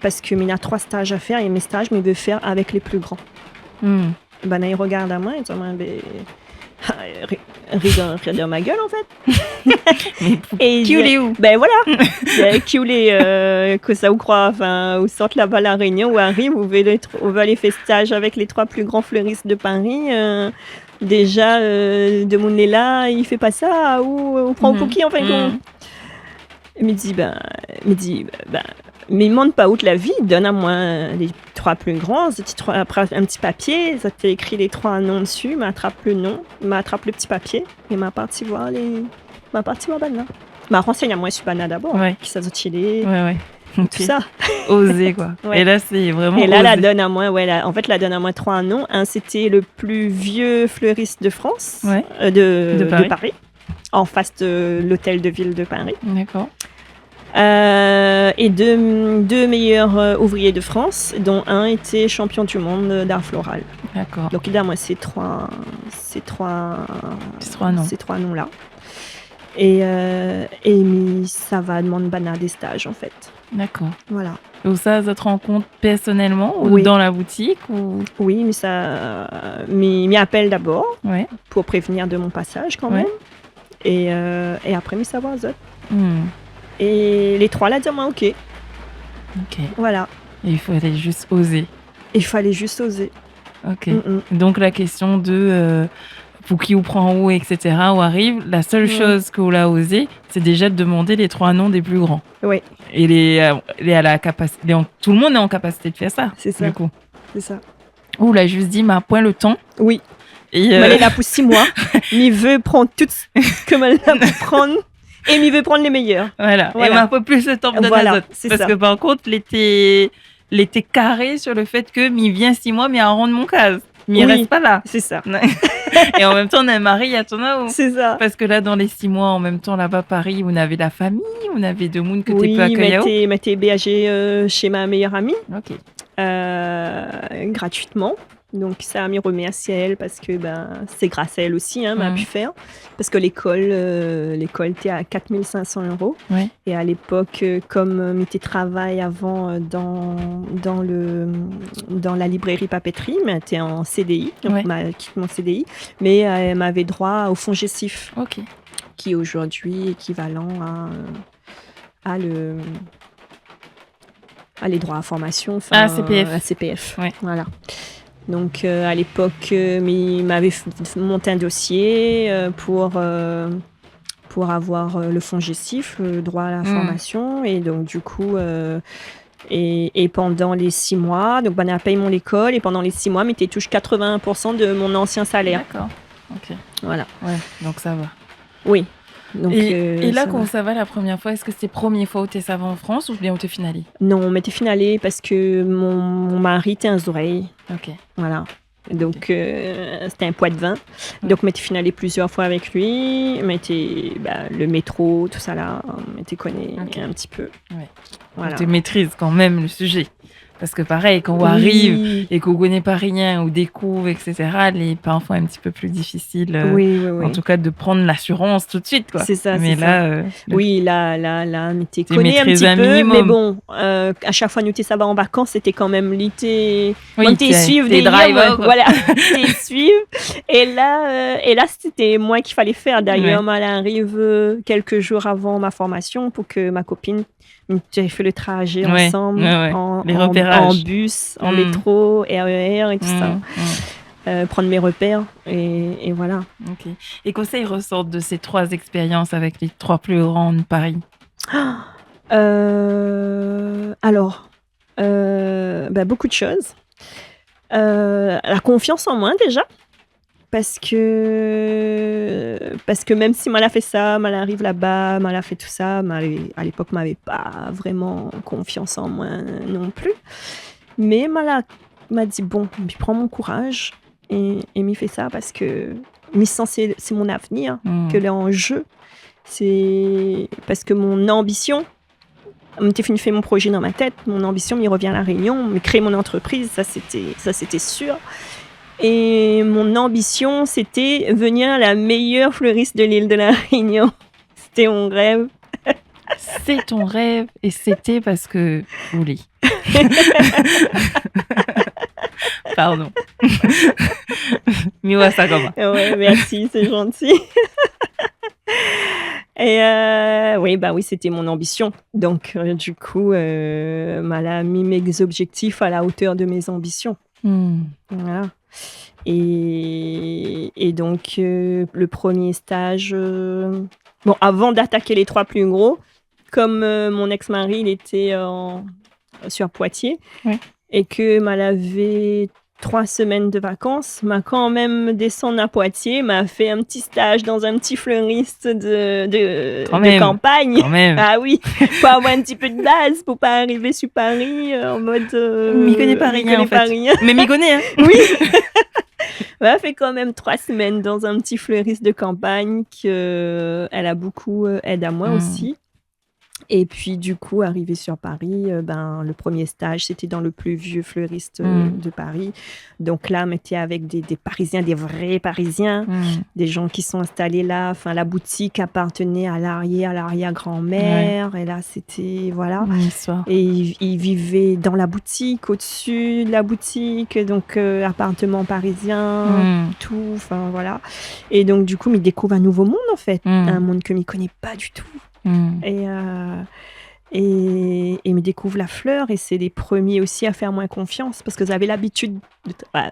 parce que mi na trois stages à faire et mes stages, mi vé fé avec les plus grands. Hmm. Banna i rogard amoin, i di amoin, ben, ri-, ri dan, ri dan ma guèl, an fèt. Mé pou-, é ki ou lé ou ? Ben voilà. Ben, ki ou lé, euh, kosa ou kroi, anfin, ou sort laba La Rényon, ou ariv, ou vé lé tr-, ou vé alé fé staj avèk lé troi pli gran fleurist de Paris, euh, déza, euh, demoun lé la, i fé pa sa, ou, ou pran pou ki, an fin de kont ? Mi di, ben, mi di, ben, mi demann pa out lavi, donn amoin lé troi pli gran, sé ti troi, apré, in ti papié, sa té ékri lé troi non dsi, ma trap le non, ma trap le ti papié, é ma parti voir lé, ma parti voir banna. Ma ransègn amoin su banna dabor, kisa zot i lé, tousa. Ozé, koi. Ouais. É la, sé vréman ozé. É la, la donn amoin, ouais, la, an fèt, la donn amoin troi non. In, sété le pli vié fleurist de Frans, euh, de, de Paris. De Paris. An fas de l'Hôtel de Ville de Paris. D'accord. Euh, é dé, dé méyèr, euh, ouvriyé de Frans, don in été shanpion du mond, euh, d'art floral. D'accord. Donk, i donn amoin sé troi, sé troi, sé troi non. Sé troi non-la. É, euh, é mi sava demann banna dé staj, an fèt. D'accord. Voilà. É ou sa, zot i rankont pèrsonèlman ou dan la boutik ou ? Oui, mé sa, euh, mi, mi apèl dabor pou prévnir de mon pasaj kan mèm. É, euh, é apré, mi sa voir azot. Hmm. É lé troi la di amoin, ok. Ok. Voilà. É i falé zis ozé. I falé zis ozé. Ok. Mm, mm. Donk, la késtion de, euh, pou ki ou pran ou, et cetera, ou ariv, la sèl shoz ke ou la ozé, sé déza de demann lé troi non dé pli gran. Oui. É lé, euh, lé a la kapas-, lé an, tout le mond lé an kapasité de fèr sa, du kou. Sé sa. Sé sa. Ou la zis di, ma poin le tan. Oui. É, euh, ma lé la pou sis moi. Mi vé pran tout sak ma lé la pou pran. É mi vé pran lé méyèr. Voilà. Voilà. É ma poin plis le tan pou donn azot. Voilà, sé sa. Parske par kont, lété, lété karé su le fèt ke mi vien sis moi, mi aranz mon kaz. Mi rès pa la. Oui, sé sa. É an mèm tan, ou na in mari i atann aou. Sé sa. Parske la, dan lé sis moi, an mèm tan, laba Paris, ou navé la fami, ou navé demoun ke té pé akèy aou. Oui, mé té, mé té éberjé, euh, shé ma méyèr ami. Ok. euh, gratuitement. Donk sa, mi remèrsi aèl parske, ben, sé gras aèl osi, in, ma pu fèr. Parske lékol, euh, lékol té a kat mil sink san éro. Ouais. É a lépok, euh, kom, euh, mi té travay avan, euh, dan, dan le, dan la librèri Papeterie, mi té an C D I, donk ma kit mon C D I, mé, euh, mavé droi au FONGECIF, ki est aujourd'hui équivalent à, euh, à le, à les droits à formation, enfin, à la C P F. Ouais. Voilà. Donk, euh, a lépok, euh, mi, mavé f-, f-, mont in dosié, euh, pou, euh, pou avoir, euh, le FONGECIF, le droit à la formation. É donk, du kou, euh, é, é pandan lé sis moi, donk, banna la pèy mon lékol, é pandan lé sis moi, mi té toush katrovin pour san de mon ansien salèr. D'accord. Ok. Voilà. Ouais, donk sa va. Oui. Donk, é, euh, é la, sa va. Koman sa va la promièr foi ? Èske sé promié foi ou té sava an Frans oubien ou té fine alé ? Non, mi té fine alé parske mon, mon mari té in zorèy. Ok. Voilà. Donk, euh, sété in poi de vin. Ouais. Donk, mi té fine alé plizièr foi avèk li. Mi té, ba, le métro, tousa la, mi té koné in ti pé. Ouais. Voilà. Ou té métriz kan mèm le sujé. Parske parèy, kan ou ariv é ke ou koné pa rien, ou dékouv, et cetera, lé parfoi in ti pé pli difisil, euh, an tou ka, de pran lasirans tout de suit, koi. Sé sa, sé sa. Mé la, euh, oui, la, la, la, mi té koné in ti pé, mé bon, euh, a shak foi nou té sava an vakans, sété kan mèm li té, mi té suiv, té driver, koi. Voilà, té suiv. É la, euh, é la, sété moin ki falé fèr. D'ailleurs, ma la ariv, euh, kèk zour avan ma formasion pou ke ma kopine nou té fé le trajé ansanm, an, an bis, an métro, R E R é tousa. Euh, pran mé repèr é, é voilà. Ok. É kosa i resort de sé troi ékspérians avèk lé troi pli gran Paris ? Euh, alors, euh, ben, beaucoup de choses. Euh, la confiance en moi, déjà. Parske, parske mèm si ma la fé sa, ma la ariv laba, ma la fé tout sa, ma, a lépok, ma lavé pa vréman konfians an moin non pli. Mé ma la, ma di, bon, mi pran mon kouraz é, é mi fé sa parske mi san sé, sé mon avnir ke lé an jeu. Sé parske mon anbision, mi té fine fé mon projé dan ma tèt, mon anbision, mi revien La Rényon, mi kré mon antrepriz, sa sété, sa sété sir. É mon anbision, sété devenir la méyèr fleuriste de l'île de La Rényon. Sété mon rèv. Sé ton rèv é sété parske ou lé. Pardon. Mi voi sa koman. Ouais, merci, c'est gentil. Et euh, oui, bah oui, c'était mon ambition. Donc, euh, du coup, euh, ma la mi mé zobjéktif à la hauteur de mes ambitions. Hmm. Voilà. Et, et donc, euh, le premier stage, euh, bon, avant d'attaquer les trois plus gros, comme, euh, mon ex-mari, il était en, sur Poitiers, ouais, et que ma lavé trois semaines de vacances, ma kan mèm désann à Poitiers, ma fé un petit stage dans un petit fleuriste de, de, de campagne. Quand même. Ah oui, pour avoir un petit peu de base, pour pas arriver sur Paris, euh, en mode, euh, mi koné pa rien, en fait. Mi koné pa rien. Mé mi koné, hein. Oui. Ma fé kan mèm trois semaines dans un petit fleuriste de campagne que, euh, elle a beaucoup, euh, aidé à moi aussi. Et puis, du coup, arrivé sur Paris, euh, ben, le premier stage, c'était dans le plus vieux fleuriste, euh, de Paris. Donc là, on était avec des, des Parisiens, des vrais Parisiens, des gens qui sont installés là. Enfin, la boutique appartenait à l'arrière, l'arrière-grand-mère. Ouais. Et là, c'était, voilà. Une histoire. Et ils, ils vivaient dans la boutique, au-dessus de la boutique. Donc, euh, appartement parisien, tout, enfin, voilà. Et donc, du coup, mi découvre un nouveau monde, en fait. Un monde que mi koné pa du tout. Hmm. Et, euh, et, et mi découvre la fleur, et c'est les premiers aussi à faire moins confiance, parce que j'avais l'habitude de tra-, bah,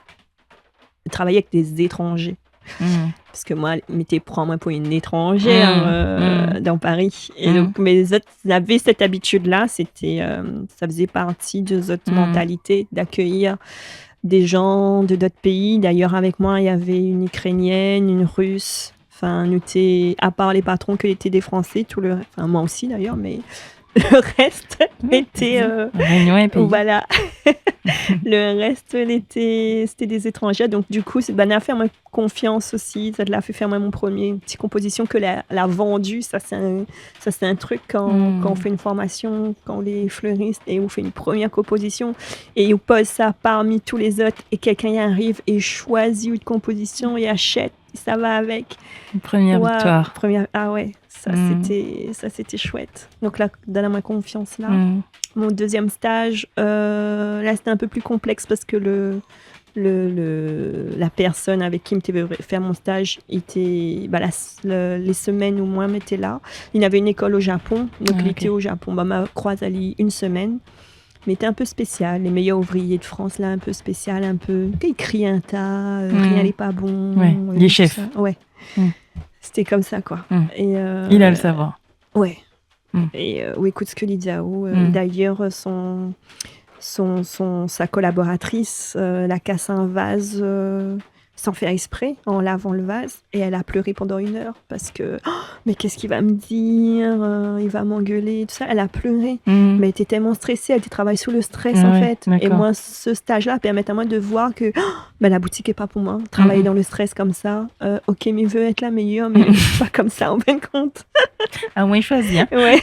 de travailler avec des étrangers. Hmm. Parce que moi, mi té pran amoin pour une étrangère, euh, dans Paris. Et donc, mes autres avaient cette habitude-là, c'était, euh, ça faisait partie de notre mentalité d'accueillir des gens de d'autres pays. D'ailleurs, avec moi, il y avait une Ukrainienne, une Russe. Enfin, nou té, à part les patrons que étaient des Français, tout le, enfin, moi aussi d'ailleurs, mais le reste était, euh, Réunion et pays. Voilà. Le reste, lété, sété des étrangers. Donc, du coup, sé, ben, la fé amoin konfians osi. Sa la fé fé amoin mon premier petit composition que la, la vendu. Ça, c'est un, ça, c'est un truc quand, quand on fait une formation, quand on est fleuriste et on fait une première composition et on pose ça parmi tous les autres et quelqu'un y arrive et choisit une composition et achète, ça va avec. Une première victoire. Première, ah ouais, ça, c'était, ça, c'était chouette. Donc là, donn amoin konfians, là. Mon deuxième stage, euh, là, c'était un peu plus complexe parce que le, le, le, la personne avec qui mi té fé mon stage, il était, bah, la, le, les semaines où moi, mi té la, il avait une école au Japon, donc il était au Japon. Ah, ok. Bah, ma kroiz ali une semaine. Mais il était un peu spécial, les meilleurs ouvriers de France, là, un peu spécial, un peu, il crie un tas, euh, rien n'est pas bon, euh, tout ça. Ouais. C'était comme ça, quoi. Et, euh, il a le savoir. Ouais. Et, euh, ou ékout sak li di aou, euh, d'ailleurs, son, son, son, sa collaboratrice, euh, la cassé un vase, euh, sans faire exprès, en lavant le vase, et elle a pleuré pendant une heure parce que, « Oh, mais qu'est-ce qu'il va me dire ? Euh, il va m'engueuler », tout ça. Elle a pleuré, mais elle était tellement stressée, elle était travaillé sous le stress, en fait. Ah ouais, d'accord. Et moi, ce stage-là a permis à moi de voir que, « Oh, ben, la boutique est pas pour moi. Travailler dans le stress comme ça, euh, ok, mi vé être la meilleure, mais pas comme ça, en fin de compte. » Ah, moin choisi, hein. Ouais.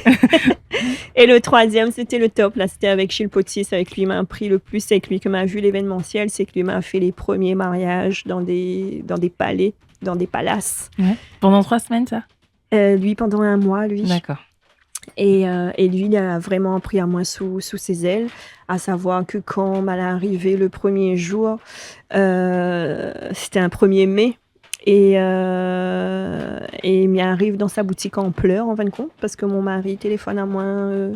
Et le troisième, c'était le top. Là, c'était avec Gilles Potier. C'est avec lui m'a appris le plus. C'est avec lui que m'a vu l'événementiel. C'est avec lui m'a fait les premiers mariages dans des, dans des palais, dans des palaces. Ouais. Pendant trois semaines, ça ? Euh, lui, pendant un mois, lui. D'accord. Et, euh, et lui, il a vraiment pris à moi sous, sous ses ailes. À savoir que quand ma la arivé le premier jour, euh, c'était un premier mai, et, euh, et mi ariv dan sa boutik an pleur, an fin de kont, parske mon mari téléfone amoin, euh,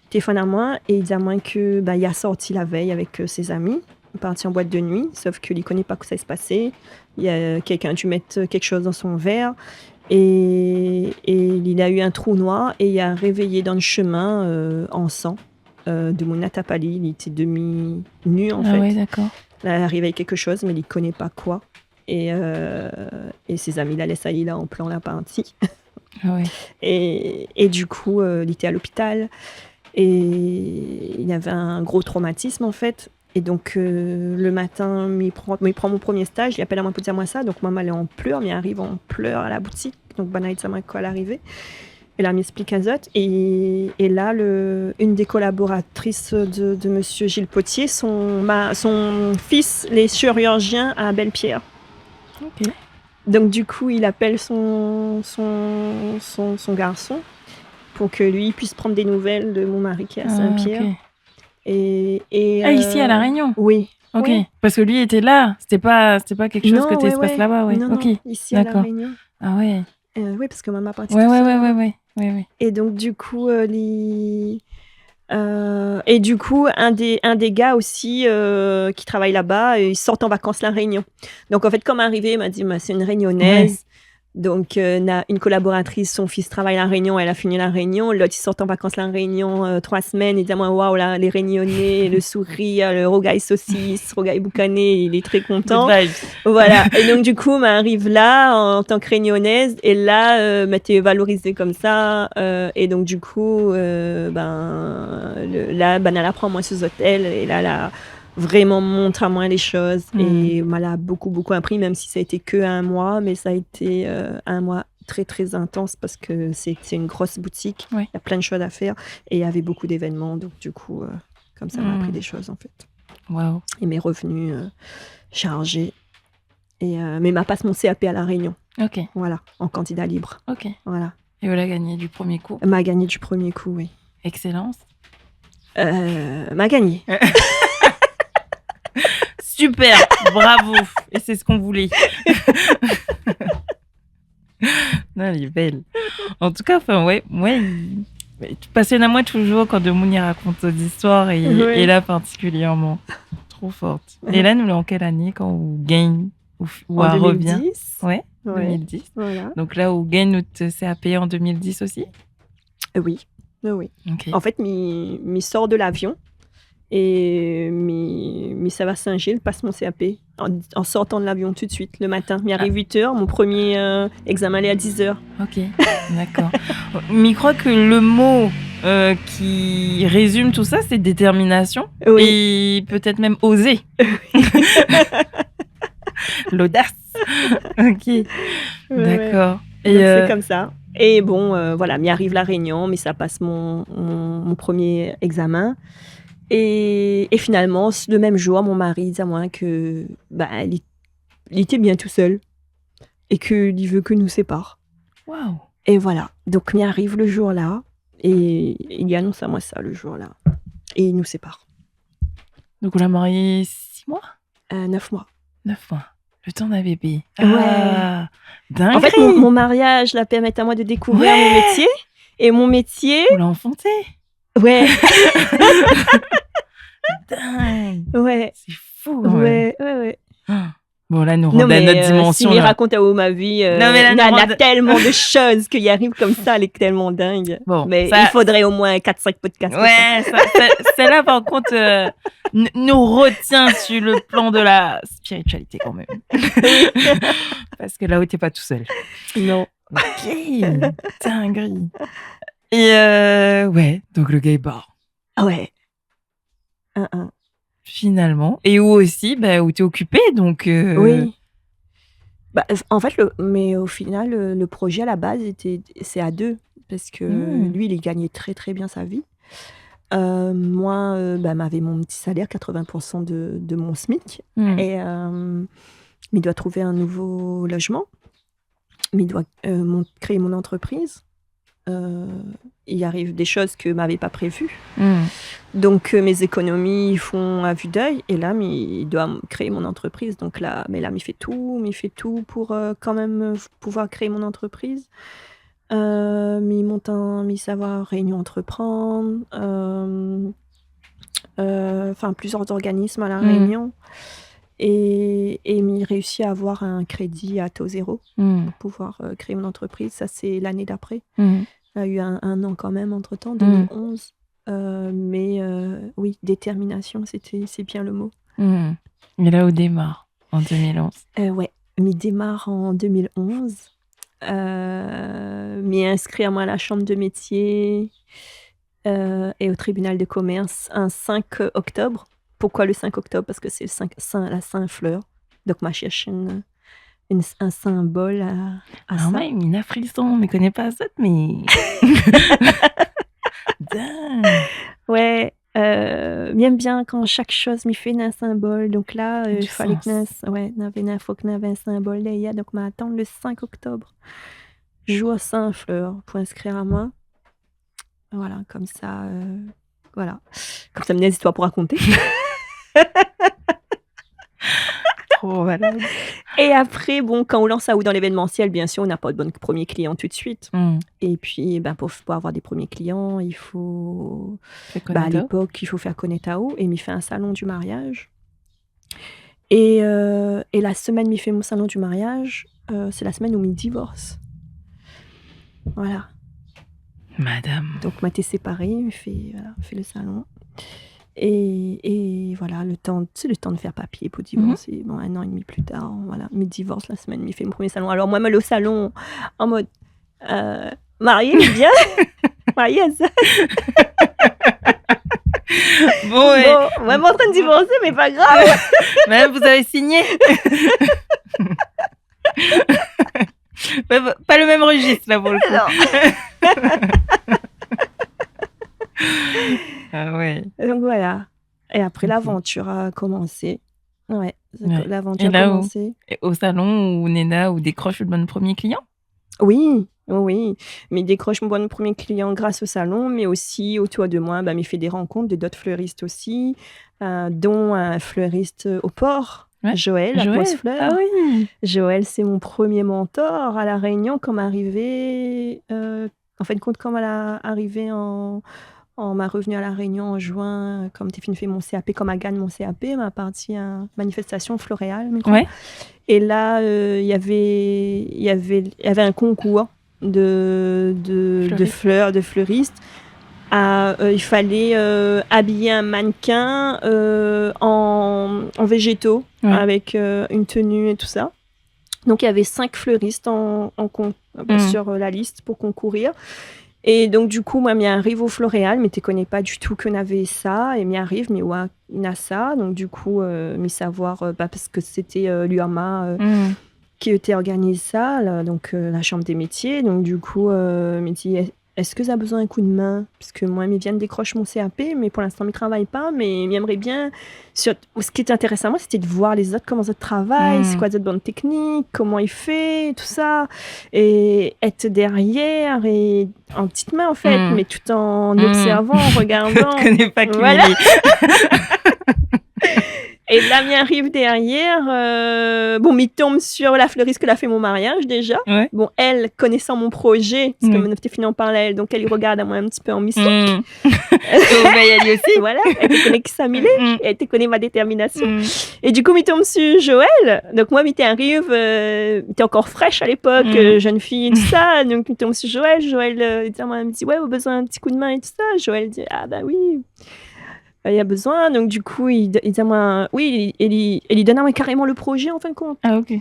téléfone amoin é li di amoin ke, bah, li la sorti la vèy avèk, euh, ses amis, parti an boîte de nuit, sof ke li koné pa kosa i la pasé. Il y a quelqu'un a dû mettre quelque chose dans son verre. É, é li la u in trou noir é li la révéyé dan le shemin, euh, an san, euh, demoun la tap ali, li té demi nu, an fèt. Ah ouais, d'accord. La ariv ali kékshoz, mé li koné pa koi. É, euh, é sé zami la lès ali la an plan la parti. Ah ouais. É, é du kou, euh, li té a lopital é li lavé in gro tromatism, an fèt. É donk, euh, le matin, mi pran, mi pran mon premié staz, li apèl amoin pou dir amoin sa. Donk moin, mi alé an plèr, mi ariv an plèr a la boutik. Donk banna i di amoin koi la arivé. É la, mi ésplik azot. É, é la, le, une des collaboratrices de, de monsieur Gilles Potier, son, ma-, son fils, il est chirurgien à Belle-Pierre. Ok. Donk du kou, li apèl son, son, son, son garson pou ke li i puis pran dé nouvèl de mon mari ki lé a Saint-Pierre. Ah, ok. É, é, ah, isi, a La Rényon ? Oui. Ok. Oui. Parske li lété la. Sété pa, sété pa kékshoz ke té pas laba, ouais. Non, non, isi a La Rényon. D'accord. Ah ouais. Euh, oui, parske momon la parti tout sèl. Ouais, ouais, ouais. É donk, du kou, euh, li, euh, é du kou, in dé, in dé gars osi, euh, ki travay laba, euh, li sort an vakans La Rényon. Donk, an fèt, kan mi arivé, ma di, « Mé sé in Rényonèz. » Ouais. Donk, euh, na une collaboratrice, son fils travay La Rényon, èl la fini La Rényon. Lot i sort an vakans La Rényon, euh, troi semèn, é di amoin, « Waouh, la, lé Rényoné, le sourir, le rougay sosis, rougay boukané, li lé tré kontan. » Good vibes. Voilà. É donk, du kou, mi ariv la an tan ke Rényonèz, é la, euh, mi té valorizé konmsa, euh, é donk, du kou, euh, bin, le, la, banna la pran amoin su zotèl, é la, la vréman mont amoin lé shoz. Mm. É moin la bokou, bokou apri, mèm si sa la été ke in moi, mé sa la été, euh, in moi tré, tré intans parske sé, sé in gro boutik. Ouais. Na plin de shoz a fèr é navé bokou d'événman. Donk, du kou, euh, konmsa, ma apri dé shoz, an fèt. Waouh. É mé revenu, euh, sharzé. É, euh, mé ma pas mon C A P a La Rényon. Ok. Voilà, an kandida lib. Ok. Voilà. É ou la gagné du premié kou ? Ma gagné du premié kou, oui. Excellence. Euh, ma gagné. Super, bravo. Et c'est ce qu'on voulait. Non, lé bèl. An tou ka, anfin, ouais, moin, i, i pasionn amoin touzour kan demoun i rakont zot zistoir é, ouais, é la partikilièrman. Tro fort. É la, nou lé an kèl ané kan ou gingn, ou, ou revien ? An deux mille dix. Ouais, ouais, deux mille dix. Voilà. Donk la, ou gingn out C A P an deux mille dix osi ? Euh, oui. Oui, oui. Ok. An fèt, mi, mi sort de l'avion é mi, mi sava Saint-Gilles, pas mon C A P an, an sortan de l'avion tout de suite, le matin. Mi ariv uit èr, mon premié, euh, égzamin lé a diz èr. Ok, d'accord. Mi kroi ke le mo, euh, ki rézim tout sa, sé détèrminasion é pétèt mèm ozé. Oui. L'audace. Ok. Ouais, ouais. D'accord. Donk, euh, sé konmsa. É bon, euh, voilà, mi ariv La Rényon, mi sa pas mon, mon, mon premié égzamin. É, é finalman, s-, le mèm zour, mon mari i di amoin ke, ba, li, li té bien tousèl é ke li vé ke nou sépar. Waouh. É voilà. Donk, mi ariv le zour-la é li anons amoin sa le zour-la. É li nou sépar. Donk, ou la marié six mois ? Euh, neuf mois. Neuf mois. Le tan d'in bébé. Ouais. Ah, dinguerie. An fèt, mon, mon mariaz la pèrmèt amoin de dékouvrir mon métié. Ouais. É mon métié... Ou la anfanté. Ouais. Dingue. Ouais. Sé fou, kan mèm. Ouais, ouais, ouais. Ah. Bon, la, nou rant dan in ot dimansion, la. Non, mé, euh, si mi rakont aou ma vi, euh, na, na tèlman de shoz ki ariv konmsa, lé tèlman ding. Bon, mé sa, i fodré omoin quatre, cinq podcasts pou sa. Ouais, sa, sa, sèt-la, par kont, euh, n-, nou rotien sur le plan de la spiritualité kan mèm. Oui. Parske la, ou té pa tousèl. Non. Ok, dinguerie. É, euh, ouais, donk le gars i bar. Ah ouais. Hein, hein. Finalman. É ou osi, ba, ou té okipé, donk, euh... Oui. Ba, an fèt, le, mé o final, le, le projé a la baz, sété, sé a dé, parske, hmm, li, li gingn tré, tré bien sa vi. Euh, moin, euh, ba, mi navé mon ti salèr, quatre-vingts pour cent de, de mon smic. Hmm. É, euh, mi doi trouv in nouvo lozman. Mi doi, euh, mon-, kréé mon antrepriz. Euh, i ariv dé shoz ke mi navé pa prévu. Hmm. Donk, euh, mé zékonomi i fon a vu d'èy, é la, mi doi m-, kréé mon antrepriz. Donk la, mé la, mi fé tout, mi fé tout pou, euh, kan mèm, euh, pouvoir kréé mon antrepriz. Euh, mi mont in, mi sava Réunion Entreprendre, euh, euh, anfin, plizièr zorganizm a La Rényon. Hmm. é, é mi réisi a avoir in krédi a to zéro Hmm. pou pouvoir, euh, kréé mon antrepriz. Sa, sé lané d'apré. Hmm. La u in, in an kan mèm antre-tan, Hmm. deux mille onze. Euh, mé, euh, oui, détèrminasion, sété, sé bien le mo. Hmm. É la ou démar an deux mille onze. Euh, ouais, mi démar an deux mille onze. Euh, mi inskri amoin a la shanm de métié, euh, é o tribinal de komèrs in cinq oktob. Poukoi le cinq oktob ? Parske sé le cinq, sin, la Sin Flèr. Donk, ma shèrsh in, in, in sinbol a, a Ah sa. Ouais, mi na frison, mi koné pa zot, mé Ding. Ouais, euh, mi èm bien kan shak shoz mi fé na in sinbol. Donk la, euh, Du falé ke sens. na in s-, ouais, navé, na, fo ke navé in sinbol dèrièr. Donk, ma atann le cinq oktob, jour Sin Flèr, pou inskrir amoin. Voilà, konmsa, euh, voilà. Konmsa, mi na dé zistoir pou rakonté. Tro malad. É apré, bon, kan ou lans aou dan lévénmansièl, biensir, ou na pa de bon promié klian tout de suit. Hmm. É pi, ben, pou, pou avoir dé promié klian, i fo, Fé ben, a konèt aou. Lépok, i fo fé konèt aou. É mi fé in salon du mariaz. É, euh, é la semèn mi fé mon salon du mariaz, euh, sé la semèn ou mi divors. Voilà. Madam. Donk, ma té séparé, mi fé, voilà, mi fé le salon. É, é voilà, le tan, tu sais, le tan de fé papié pou Mhm. divorsé. Bon, in an é demi pli tar, voilà, mi divors la semèn mi fé mon promié salon. Alor, moin, moin, le salon, an mod, euh, marié, bien. Marié, sa. Bon, ouais. Bon, moin, moin antrin divorsé, mé pa grav. Mé vous avez signé. Ouais, pa, pa le mèm rejis, la, pou le kou. Non. Ah ouais. Donk, voilà. É apré, Mhm. lavantir la komansé. Ouais, sé Ouais. ke lavantir la komansé. É la, ou, é o salon, ou néna, ou dékrosh out bann promié klian ? Oui, oui, oui. Mi dékrosh mon bann promié klian gras o salon, mé osi otour de moin, ben, mi fé dé rankont de dot fleuris osi, euh, don in fleuris, euh, o Por, Ouais. Joël, Joël. Atmos Fleur. Ah oui. Joël, sé mon promié mentor a La Rényon, kan ma arivé, euh, an fin de kont, kan ma la arivé an, an, ma revni a La Rényon an juin, kan té fine fé mon C A P, kan ma gingn mon C A P, ma parti a manifestasion Floréal, mi kroi. Ouais. É la, euh, navé, navé, navé in konkour de, de, de Fleuriste. Fleur, de fleuriste. Ah, euh, i falé, euh, abiy in mannequin, euh, an, an végéto, Ouais. avèk, euh, in tenu é tousa. Donk, navé cinq fleuristes an, an kon-, euh, Mm. sur, euh, la liste pou konkourir. É donk, du kou, moin, mi ariv o Floréal, mi té koné pa ditou ke navé sa, é mi ariv, mi oi na sa. Donk, du kou, euh, mi savoir, euh, pa, parske sété, euh, l'UAMA, euh, Mm. ki té organiz sa, la, donk, euh, la Chambre des Métiers. Donk, du kou, euh, mi di, èske zot la bezoin in koudmin ? Parske moin, mi vien dékrosh mon C A P, mé pou linstan, mi travay pa, mé mi èmré bien. Sur, sak té intérès amoin, sété de voir lézot, koman zot i travay, Mm. sé koi zot bann téknik, koman i fé, tousa. É èt dèrièr é an ti min, an fèt, Mm. mé tout an Mm. obsèrvan, an regardan. Mi koné pa ki Voilà. mi di. É la, mi ariv dèrièr, euh, bon, mi tonm sur la fleuriste ke la fé mon mariaz, déja. Ouais. Bon, èl, konésan mon projé, parske Mm. moin té fine an parl aèl, donk èl i regard amoin in ti pé an mislik. Mm. Ou vèy ali osi. Voilà, èl té koné kisa mi lé, Mm. èl té koné ma détèrminasion. Mm. É du kou, mi tonm sur Joël. Donk, moin, mi té ariv, euh, mi té ankor frèsh a lépok, Mm. euh, jeune fille, tousa. Donk, mi tonm sur Joël. Joël, euh, i di amoin, mi di, « Ouais, ou bezoin in ti koudmin é tousa ? » Joël i di, « Ah, ben oui. Euh, na bezoin. » Donk, du kou, i, i di amoin, oui, é li, é li donn amoin karéman le projé, an fin de kont. Ah, ok.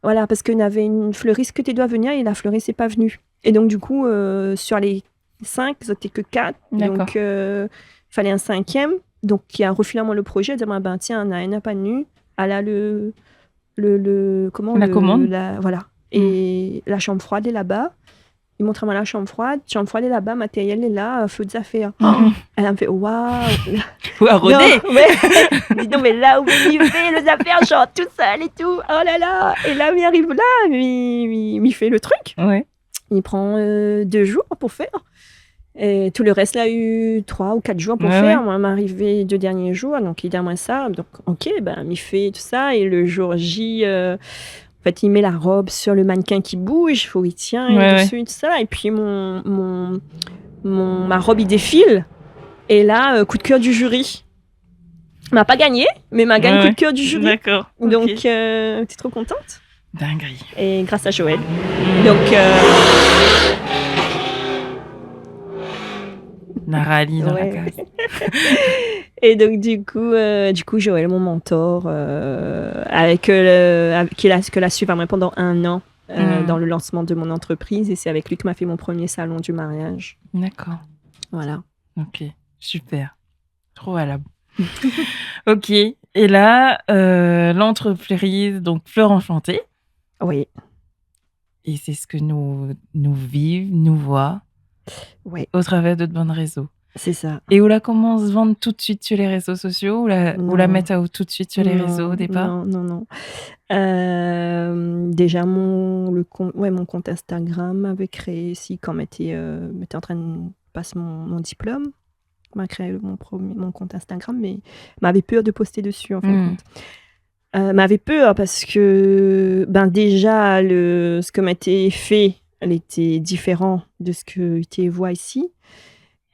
Voilà, parske navé in fleuriste ke té doi vnir é la fleuriste lé pa vni. É donk, du kou, euh, sur lé cinq, zot té ke kat. D'accord. Donk, euh, falé in sinkièm. Donk, li la refil amoin le projé, i di amoin, « Ben, tiens, na inn la pa vni. Ala le, le, le, koman, La le, komand. la, voilà. Mm. É la shanm froid lé laba. » I mont amoin la shanm froid. Shanm froid lé laba, matérièl lé la, euh, fé out zafèr. Mm. Èl la fé, « Waouh ! » Ou la rodé. Non, mé, di non, mé la ou mi fé le zafèr, janr, tousèl é tou. Oh la la. É la, mi ariv la, mi, mi, mi fé le truk. Ouais. I pran, euh, dé jour pou fèr. É tout le rès la u troi ou kat jour pou Ouais, fèr. Ouais. Moin, m'arivé dé dernié jour, donk i di amoin sa. Donk, ok, ben, mi fé tousa. É le jour J, euh, an fèt, i mèt la rob sur le mannequin ki bouj, fo i tienn Ouais, ouais. dési, tousa. É pi mon, mon, mon, ma rob i défil. É la, euh, coup de cœur du jury. Ma pa gagné, mé ma gagn Ouais, coup de cœur du jury. D'accord, ok. Donc, euh, j'étais trop contente. Dinguerie. Et grâce à Joël. Donc, euh, Narali dans la case. Et donc, du coup, euh, du coup, Joël, mon mentor, euh, avec, euh, le, avec, qui l'a, que l'a suivi à moi pendant un an, euh, dans le lancement de mon entreprise. Et c'est avec lui que m'a fait mon premier salon du mariage. D'accord. Voilà. Ok, super. Trop valable. Ok. Et là, euh, l'entreprise, donc Fleur Enchantée. Oui. É sé sak nou, nou viv, nou voi o travèr de bann rézo. Sé sa. É ou la komans vann tout de suite sur les réseaux sociaux, ou la, ou la mèt aou tout de suite sur les réseaux au départ ? Non, non, non. Euh, déjà, mon, le compte, ouais, mon compte Instagram avait créé, si, quand m'étais, euh, m'étais en train de passer mon, mon diplôme. Ma kréé mon promié, mon kont Instagram, mé mavé pèr de posté dsi, an fin de kont. Euh, mavé pèr parske, bin, déza, le, sak ma té fé, lété diféran de sak i té voi isi.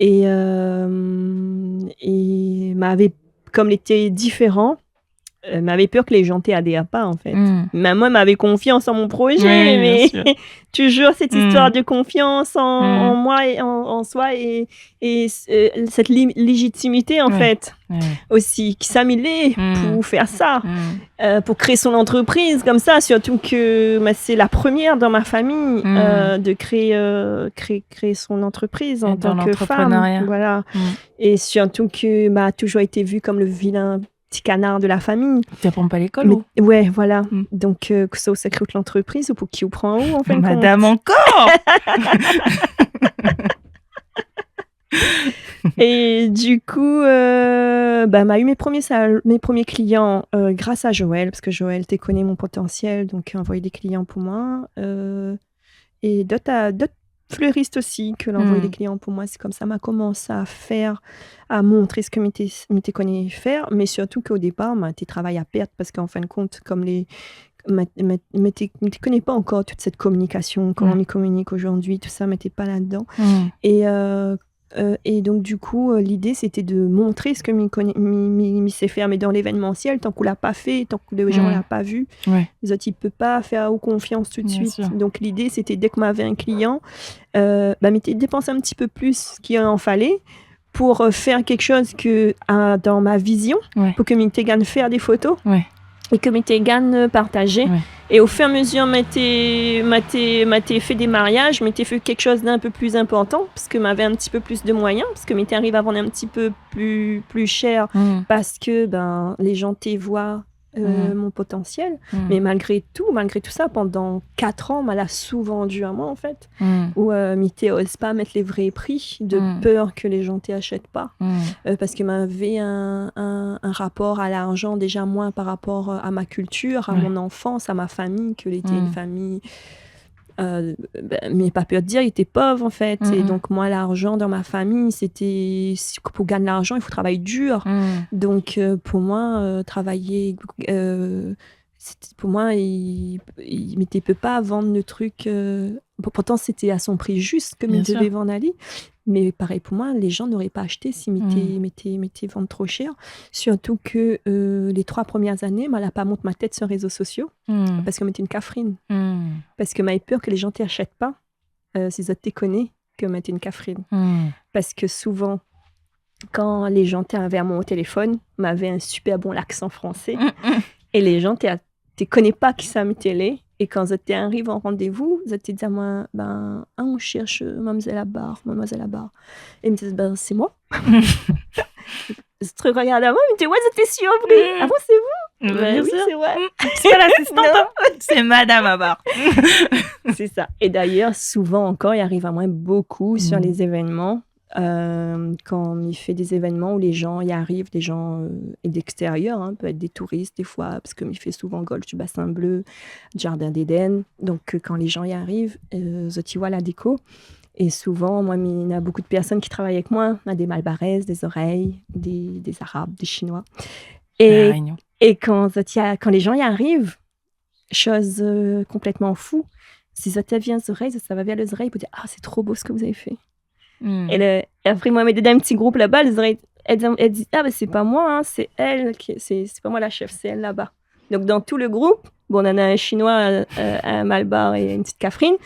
É, euh, é mavé, kom lété diféran, euh, mavé pèr ke lé jan té adèr pa, an fèt. Mé moin, mavé konfians an mon projé, mé toujour sèt istoir de konfians an, an moin é an, an soi é, é, euh, sèt li-, léjitimité, an fèt, osi, ki sa mi lé pou fé sa, euh, pou kréé son antrepriz konmsa, sirtou ke, bin, sé la promièr dan ma famiy, euh, de kréé, euh, kréé, kréé son antrepriz an tan ke fanm. Voilà. É sirtou ke, bin, ma toujour été vu kom le vilin ti kanar de la famiy. Té aprann pa lékol, ou ? Ouais, voilà. Donk, euh, ke sa ou sa kréé out lantrepriz, ou pou ki ou pran ou, an fin de kont ? Madam ankor ! É du kou, euh, bin, ma u mé promié sal-, mé promié klian, euh, gras a Joël, parske Joël té koné mon potansièl, donk anvoy dé klian pou moin. Euh, é dot, a, dot fleurist osi, ke la anvoy dé klian pou moin. Sé konmsa ma komans a fèr, a montré sak mi té, mi té koné fèr, mé sirtou ke o dépar, ma té travay a pèrt, parske an fin de kont, kom lé, ma, ma, ma té, ma té koné pa ankor tout sèt kominikasion, koman mi kominik zordi, tout sa, ma té pa ladan. É, euh, euh, é donk, du kou, euh, lidé, sété de montré sak mi koné, mi, mi, mi sé fèr, mé dan lévénmansièl, tan ke ou la pa fé, tan ke lé jan la pa vu, zot i pé pa fèr aou konfians tout de suite. Bien sûr. Donk, lidé, sété dèk mavé in klian, euh, bin, mi té dépans in ti pé plis k'i an falé pou, euh, fèr kékshoz ke, euh, dan ma vizion, pou ke mi té gingn fèr dé foto é ke mi té gingn, euh, partajé. É o fur é a mezur, ma té, ma té, ma té fé dé mariaz, ma té fé kékshoz d'in pé plis inportan, parske mavé in ti pé plis de moiyin, parske mi té ariv a vann in ti pé plis, plis shèr, parske, bin, lé jan té voi, euh, mon potansièl. Mé malgré tou, malgré tout sa, pandan kat an, ma la souvan di amoin, an fèt, ou, euh, mi té oz pa mèt lé vré pri, de pèr ke lé jan té ashèt pa. Euh, parske mavé in, in, in rapor a larjan, déza, moin, par rapor, euh, a ma kiltir, a mon anfans, a ma famiy, ke lété in famiy, euh, bin, mi na pa pèr de dir, lété pov, an fèt. É donk, moin, larjan dan ma famiy, sété, si, pou gingn larjan, i fo travay dir. Donk, euh, pou moin, euh, travay, euh, sété, pou moin, i, i, mi té pé pa vann le trik, euh, pou-, pourtan, sété a son pri zis ke mi devé vann ali. Bien sûr. Mé parèy pou moin, lé jan noré pa ashté si mi té, mi té, mi té vann tro shèr. Sirtou ke, euh, lé troi promièr zané, ma la pa mont ma tèt sur rézo sosio, parske mi té in kafrine. Parske mavé pèr ke lé jan té ashèt pa, euh, si zot té koné ke mi té in kafrine. Parske souvan, kan lé jan té avèk moin o téléfone, mavé in super bon laksan fransé. É lé jan té, té koné pa kisa mi té lé. É kan zot té ariv an randévou, zot té di amoin, bin, ah, on cherche, euh, mademoiselle Abar, mademoiselle Abar. É mi di, bin, sé moin. Zot i rogard amoin, mi di, ouais, zot té surpri. Ah bon, sé vou ? Bin, bien sûr. Oui, sé moin. C'est pas l'assistante, hein. C'est Madame Abar. Sé sa. É d'ayèr, souvan ankor, i ariv amoin bokou sur lé zévénman. Euh, kan mi fé dé zévénman ousa lé jan i ariv, dé jan, euh, d'èkstérièr, hein, pé èt dé touris défoi, parske mi fé souvan Golfe du Bassin Bleu, Jardin d'Éden. Donk, euh, kan lé jan i ariv, euh, zot i voi la déko. É souvan, moin, mi, na bokou de pèrsone ki travay avèk moin. Na dé Malbarèz, dé Zorèy, dé, dé Zarab, dé Shinoi. La Rénion. É kan zot i a-, kan lé jan i ariv, shoz, euh, konplètman fou, si zot i vien Zorèy, zot i sava vèr lé Zorèy pou dir, ah, c'est trop beau ce que vous avez fait. É le, é apré, moin, mi mèt dan in ti group laba, lé Zorèy, Èl di, èl di, ah, mé sé pa moin, hein, sé èl ki, sé, sé pa moin la shèf, sé èl laba. Donk, dan tout le group, bon, nana in Shinoi, euh, in Malbar é in ti Kafrine.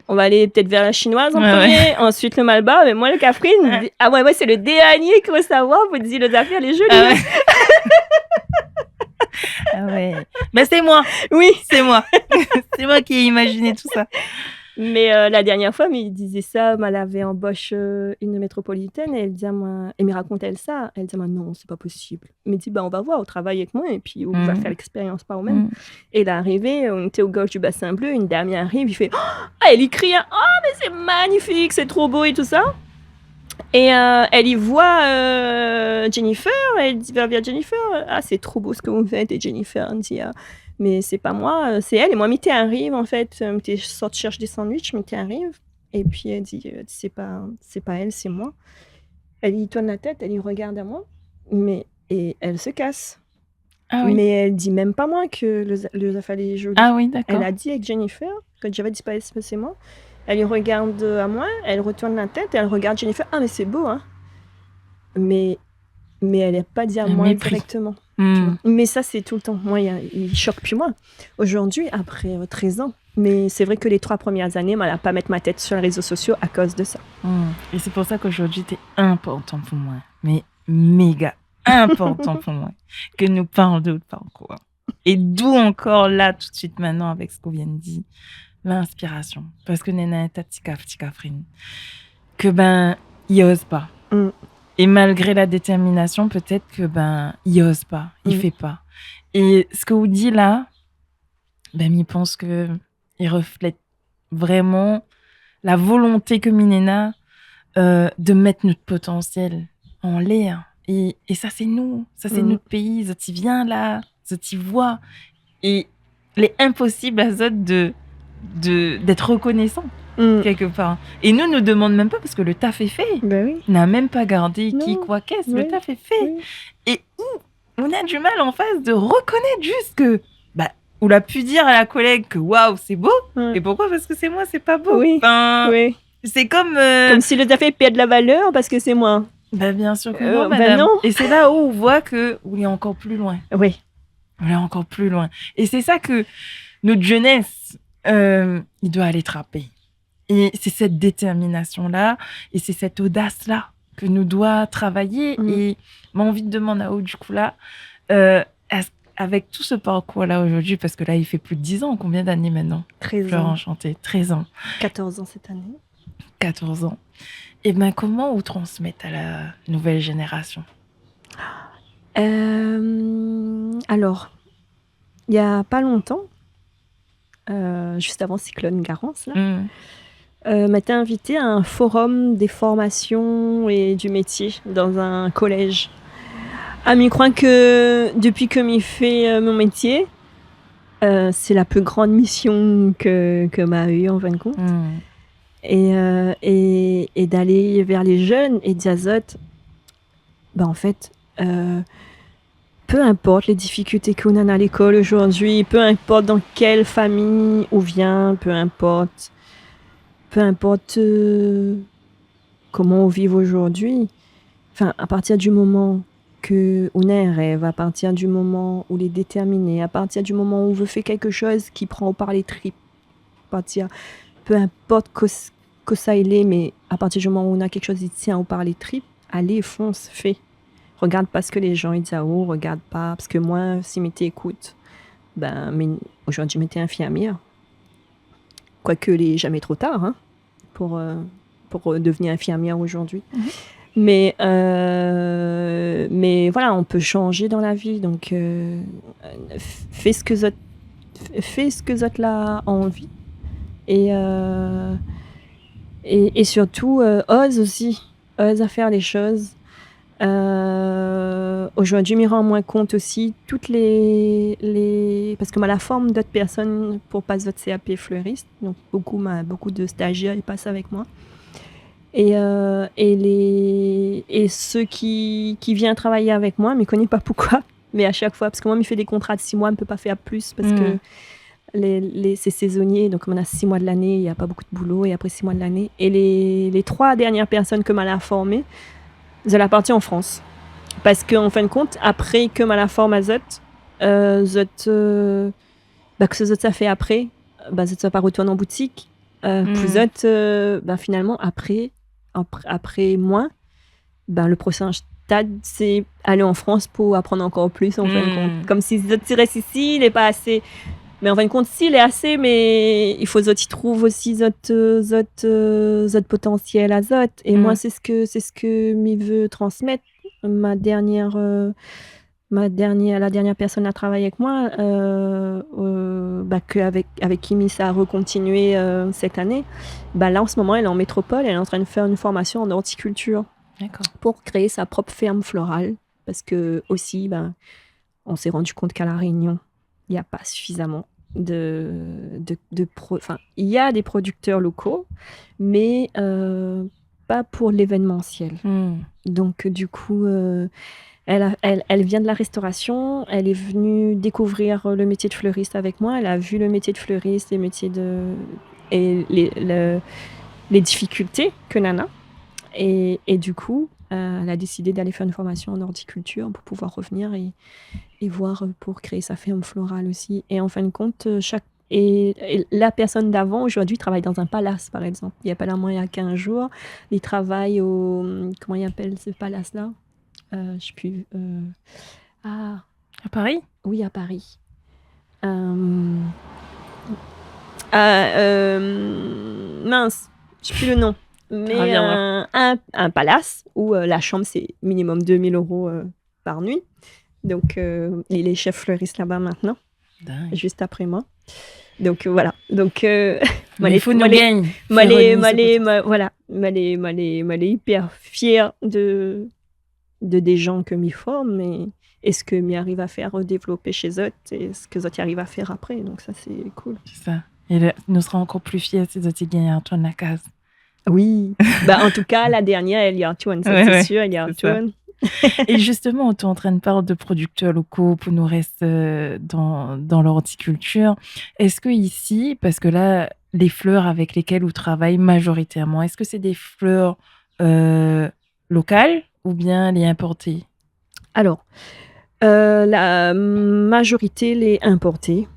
On va alé pétèt vèr la Shinoi an promié, ansuit le Malbar, mé moin, le Kafrine, ah ouais, moin, sé le dèrnié ki vé savoir, pou dir, lo zafèr lé zoli, hein. Ah ouais. Mé sé moin. Oui. Sé moin. Sé moin ki la imaziné tout sa. Mé, euh, la dèrnièr foi, mi dizé sa, ma lavé anbosh, euh, in métropolitèn, é èl di amoin, é mi rakont èl sa, èl di amoin, non, sé pa posib. Mi di, bah, on va voir, ou travay avèk moin, épi ou va fé lèkspérians par ou mèm. É la arivé, nou té o gosh du Bassin Bleu, in dam i ariv, i fé, oh, èl i kri, hein, oh, mé sé magnifik, sé tro bo é tout sa. É, euh, èl i voi, euh, Jennifer, èl di, va vèr Jennifer, ah, sé tro bo sak ou fé, é Jennifer, èl di, ah, mé sé pa moin, euh, sé èl. É moin, mi té ariv, an fèt, euh, mi té sort shèrsh dé sandwich, mi té ariv. Épi èl di, euh, sé pa, sé pa èl, sé moin. Èl i tourn la tèt, èl i rogard amoin, mé, é èl i kas. Ah oui. Mé èl di mèm pa moin ke le, le zafèr lé zoli. Ah oui, dakor. Èl la di avèk Jennifer, kan Jennifer i di pa sé moin. Èl i rogard amoin, èl i tourn la tèt, èl i rogard Jennifer. Ah, mé sé bo, hein. Mé, mé èl la pa di amoin dirèkteman. Mépris. Hmm. Mé sa, sé toultan. Moin, i, i shok pi moin. Zordi, apré, euh, trèz an. Mé sé vré ke lé troi promièr zané, moin la pa mèt mon tèt su lé rézo sosio akoz de sa. Hmm. É sé pou sa ke zordi, té inportan pou moin. Mé méga inportan pou moin ke nou parl de out parkour. É d'ou ankor la, tout suit, mintnan, avèk sak ou vien de dir, linspirasion. Parske néna in ta ti Kaf, ti Kafrine, ke, bin, i oz pa. Mm. É malgré la détèrminasion, pétèt ke, bin, i oz pa, i fé pa. É sak ou di la, bin, mi pans ke i reflèt vréman la volonté ke mi néna, euh, de mèt nout potansièl anlèr. É, é sa, sé nou. Sa, sé nout péi. Zot i vien la, zot i voi. É lé inposib azot de, de, d'èt rekonésan, kèlkepar. É nou, nou demann mèm pa parske le taf lé fé. Bin oui. Na mèm pa gardé ki, koi, kès, le taf lé fé. Oui. É ou, ou na du mal an fas de rekonèt zis ke, ba, ou la pu dir a la kolèg ke, waouh, sé bo, é poukoi ? Parske sé moin, sé pa bo. Oui, oui. Anfin, sé kom, euh, kom si le zafèr i pèrd la valèr parske sé moin. Ba, biensir ke non, madam. Euh, bin non. É sé la ou ou voi ke ou lé ankor pli loin. Oui. Ou lé ankor pli loin. É sé sa ke nout jenès, euh, i doi alé trapé. É sé sèt détèrminasion-la, é sé sèt odas-la ke nou doi travay. Mm. É ma anvi de demann aou, du kou la, euh, èske, avèk tout se parkour-la zordi, parske la, i fé plis de diz an, konbien d'ané mintnan ? Trèz an. Fleur Enchantée, trèz an. Katorz an sèt ané. Katorz an. Ébin, koman ou transmèt a la nouvèl jénérasion ? Euh, alor, i na pa lontan, euh, zis avan siklone Garance, la, euh, ma té invité a in forum dé formasion é du métié dan in kolèz. Ah, mi kroi ke dopi ke mi fé, euh, mon métié, euh, sé la pli gran mision ke, ke ma u, an fin de kont. Mm. É, euh, é, é d'alé vèr lé jenn é dir azot, ba, an fèt, euh, peu importe les difficultés qu'on a à l'école aujourd'hui, peu importe dans quelle famille on vient, peu importe, peu importe, euh, comment on vit aujourd'hui, enfin, à partir du moment que on a un rêve, à partir du moment où on est déterminé, à partir du moment où on veut faire quelque chose qui prend par les tripes, partir, peu importe kosa, kosa i lé, mé a partir du moman ou na kékshoz i tien aou par lé trip, alé, fons, fé. Regard pa sak lé jan i di aou, regard pa, parske moin, si mi té ékout, bin, mi, zordi, mi té infirmièr. Koike lé jamé tro tar, hein, pou, euh, pou, euh, devnir infirmièr zordi. Mhm. Mé, euh, mé voilà, on peut changer dans la vie, donk, euh, fé sak zot, fé sak zot la anvi. É, euh, é, é sirtou, euh, oz osi, oz a fèr lé shoz. Euh, zordi, mi rann amoin kont osi tout lé, lé, parske ma la form dot pèrsone pou pas zot C A P fleuriste. Donk, bokou, ma, bokou de stagiaires i pas avèk moin. É, euh, é lé, é sak i, i vien travay avèk moin, mi koné pa poukoi, mé a shak foi, parske moin, mi fé dé kontra de sis moi, mi pé pa fèr plis, parske lé, lé, sé sézonié, donk, na sis moi de lané, na pa bokou de boulo, é apré sis moi de lané. É lé, lé troi dèrnièr pèrsone ke ma la formé, zot la parti an Frans. Parske an fin de kont, apré ke ma la form azot, euh, zot, euh, ba, kosa zot sa fé apré, ba, zot sa pa retourn an boutik. Euh, pou zot, euh, ba, finalman, apré, apr-, apré moin, ba, le proshin stad, sé alé an Frans pou aprann ankor plis, an fin de kont. Kom si zot i rès isi, lé pa asé. Mé an fin de kont, si, lé asé, mé i fo zot i trouv osi zot, euh, zot, euh, zot potansièl azot. É moin, sé sak, sé sak mi vé transmèt. Ma dernièr, euh, ma dernièr, la dernièr pèrsone la travay avèk moin, euh, euh, ba, ke avèk, avèk ki mi sa rekontinié, euh, sèt ané, ba, la, an se moman, èl lé an métropol, èl lé antrin fé in formasion an ortikiltir pou kréé sa prop fèrm floral. Parske osi, ba, on s'est rendu compte qu'à La Réunion, il y a pas suffisamment de, de, de pro-, enfin, il y a des producteurs locaux, mais, euh, pas pour l'événementiel. Donc, du coup, euh, elle a, elle, elle vient de la restauration, elle est venue découvrir le métier de fleuriste avec moi, elle a vu le métier de fleuriste, les métiers de, et les, le, les difficultés que nana. Et, et du coup, euh, elle a décidé d'aller faire une formation en horticulture pour pouvoir revenir et, et voir, euh, pour créer sa ferme florale aussi. Et en fin de compte, euh, chaque, et, et la personne d'avant, aujourd'hui, travaille dans un palace, par exemple. Il y a pas la moin, il y a quinze jours, il travaille au, comment il appelle ce palace-là ? Euh, je sais plus, euh, ah. À Paris ? Oui, à Paris. Euh, euh, euh, mince, je sais plus le nom. Mais, euh, un, un palace où, euh, la chambre, c'est minimum deux mille euros, euh, par nuit. Donc, euh, il est chef fleuriste là-bas maintenant, juste après moi. Donc, euh, voilà. Donc, euh, mé i fo nou gingn. Mé, mé, voilà. Mé, mé, mé, hyper fière de, de des gens que mi form, mé é sak mi ariv a fèr dévlopé shé zot, é sak zot i ariv a fèr apré. Donc ça, c'est cool. C'est ça. É la, nou sra ankor pli fièr si zot i gingn artourn la kaz. Oui. Bah, en tout cas, la dernière, èl i artourn, ça, c'est sûr, èl i artourn. Et justement, on est en train de parler de producteurs locaux pour nous rester, euh, dans, dans l'horticulture. Est-ce que ici, parce que là, les fleurs avec lesquelles vous travaillez majoritairement, est-ce que c'est des fleurs, euh, locales ou bien les importées ? Alors, euh, la majorité, lé importé.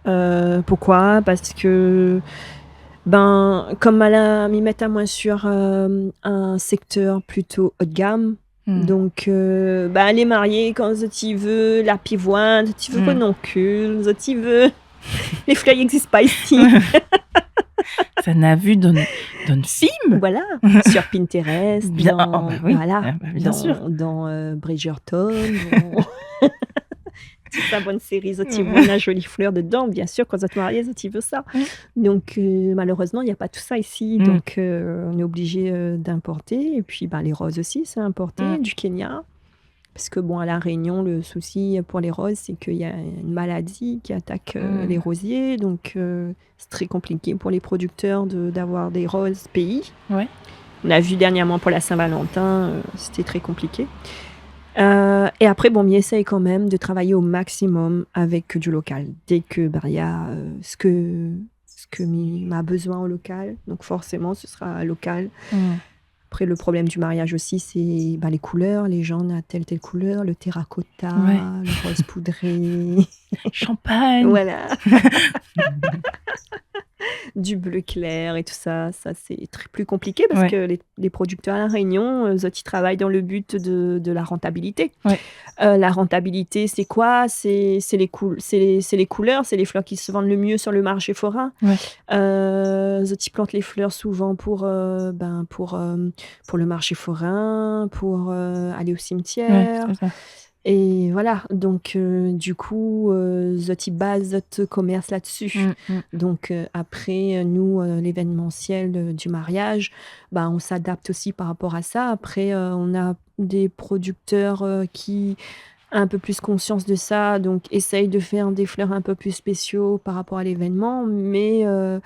Euh, pourquoi ? Parce que, ben, kom ma la, mi mèt amoin sur, euh, un secteur plutôt haut de gamme. Donc, euh, ben, lé marié kan zot i vé, la pivoine, zot i vé renoncul, zot i vé lé flèr i égzis pa isi. Ça, na vu dan, dan in film. Voilà, sur Pinterest, bien, dan, ah, bah oui, voilà, ah, bah, bien sûr, dan, euh, Bridgerton, dan tout sa, bann séri, zot i vé la zoli flèr dedan, bien sûr, kan zot marié, zot i vé sa. Donc, euh, malheureusement, il y a pas tout ça ici, donc, euh, on est obligé, euh, d'importer. Et puis, ben, les roses aussi, c'est importé, du Kenya. Parce que bon, à La Réunion, le souci pour les roses, c'est qu'il y a une maladie qui attaque, euh, les rosiers. Donc, euh, c'est très compliqué pour les producteurs de, d'avoir des roses pays. On a vu dernièrement pour la Saint-Valentin, euh, c'était très compliqué. Euh, et après, bon, mi essaye quand même de travailler au maximum avec du local. Dès que, ben, il y a, euh, ce que, ce que mi, ma besoin au local, donc forcément, ce sera local. Après, le problème du mariage aussi, c'est, bah, les couleurs. Les gens ont telle, telle couleur, le terracotta, le rose poudré. Champagne. Voilà. Du bleu clair et tout ça, ça, c'est très, plus compliqué parce que les, les producteurs à La Réunion, euh, zot i travay dans le but de, de la rentabilité. Euh, la rentabilité, c'est quoi ? C'est, c'est les coul-, c'est les, c'est les couleurs, c'est les fleurs qui se vendent le mieux sur le marché forain. Euh, zot i plant les fleurs souvent pour, euh, ben, pour, euh, pour le marché forain, pour, euh, aller au cimetière. Et voilà, donc, euh, du coup, euh, zot i baz zot commerce là-dessus. Donc, euh, après, euh, nous, euh, l'événementiel, euh, du mariage, bah, on s'adapte aussi par rapport à ça. Après, euh, on a des producteurs, euh, qui ont un peu plus conscience de ça, donc essayent de faire des fleurs un peu plus spéciaux par rapport à l'événement, mais, euh,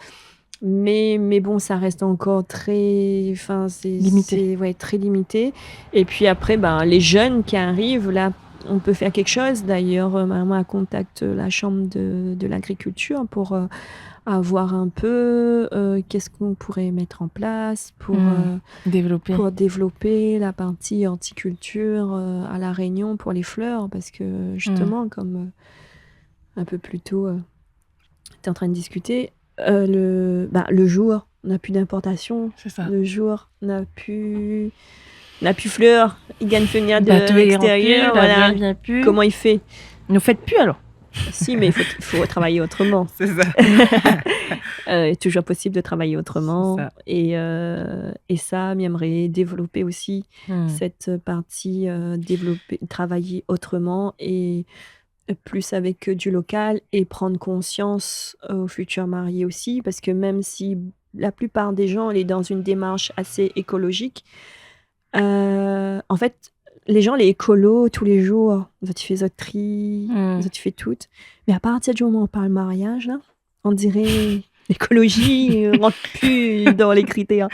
mais, mais bon, ça reste encore très, enfin, c'est, c'est, ouais, très limité. Et puis après, ben, les jeunes qui arrivent, là, on peut faire quelque chose. D'ailleurs, euh, ma maman contacte la chambre de, de l'agriculture pour, euh, avoir un peu, euh, qu'est-ce qu'on pourrait mettre en place pour, hmm, euh, développer, pour développer la partie horticulture, euh, à La Réunion pour les fleurs, parce que justement, hmm, comme, euh, un peu plus tôt, euh, t'es en train de discuter, euh, le, bah, le jour n'a plus d'importation. C'est ça. Le jour n'a plus, n'a plus fleur. Il gagne venir de l'extérieur, bateau i rant pu, voilà. L'avion i vien pu. Comment il fait ? Ne faites plus alors. Si, mais il faut, il faut travailler autrement. C'est ça. Euh, il est toujours possible de travailler autrement. C'est ça. Et, euh, et ça, j'aimerais développer aussi, hmm, cette partie, euh, développer, travailler autrement et plus avec, euh, du local et prendre conscience aux futurs mariés aussi, parce que même si la plupart des gens, on est dans une démarche assez écologique, euh, en fait, les gens, les écolos, tous les jours, zot i fé zot tri, hmm, zot i fé tout. Mais à partir du moment où on parle mariage, là, on dirait l'écologie, euh, rentre plus dans les critères.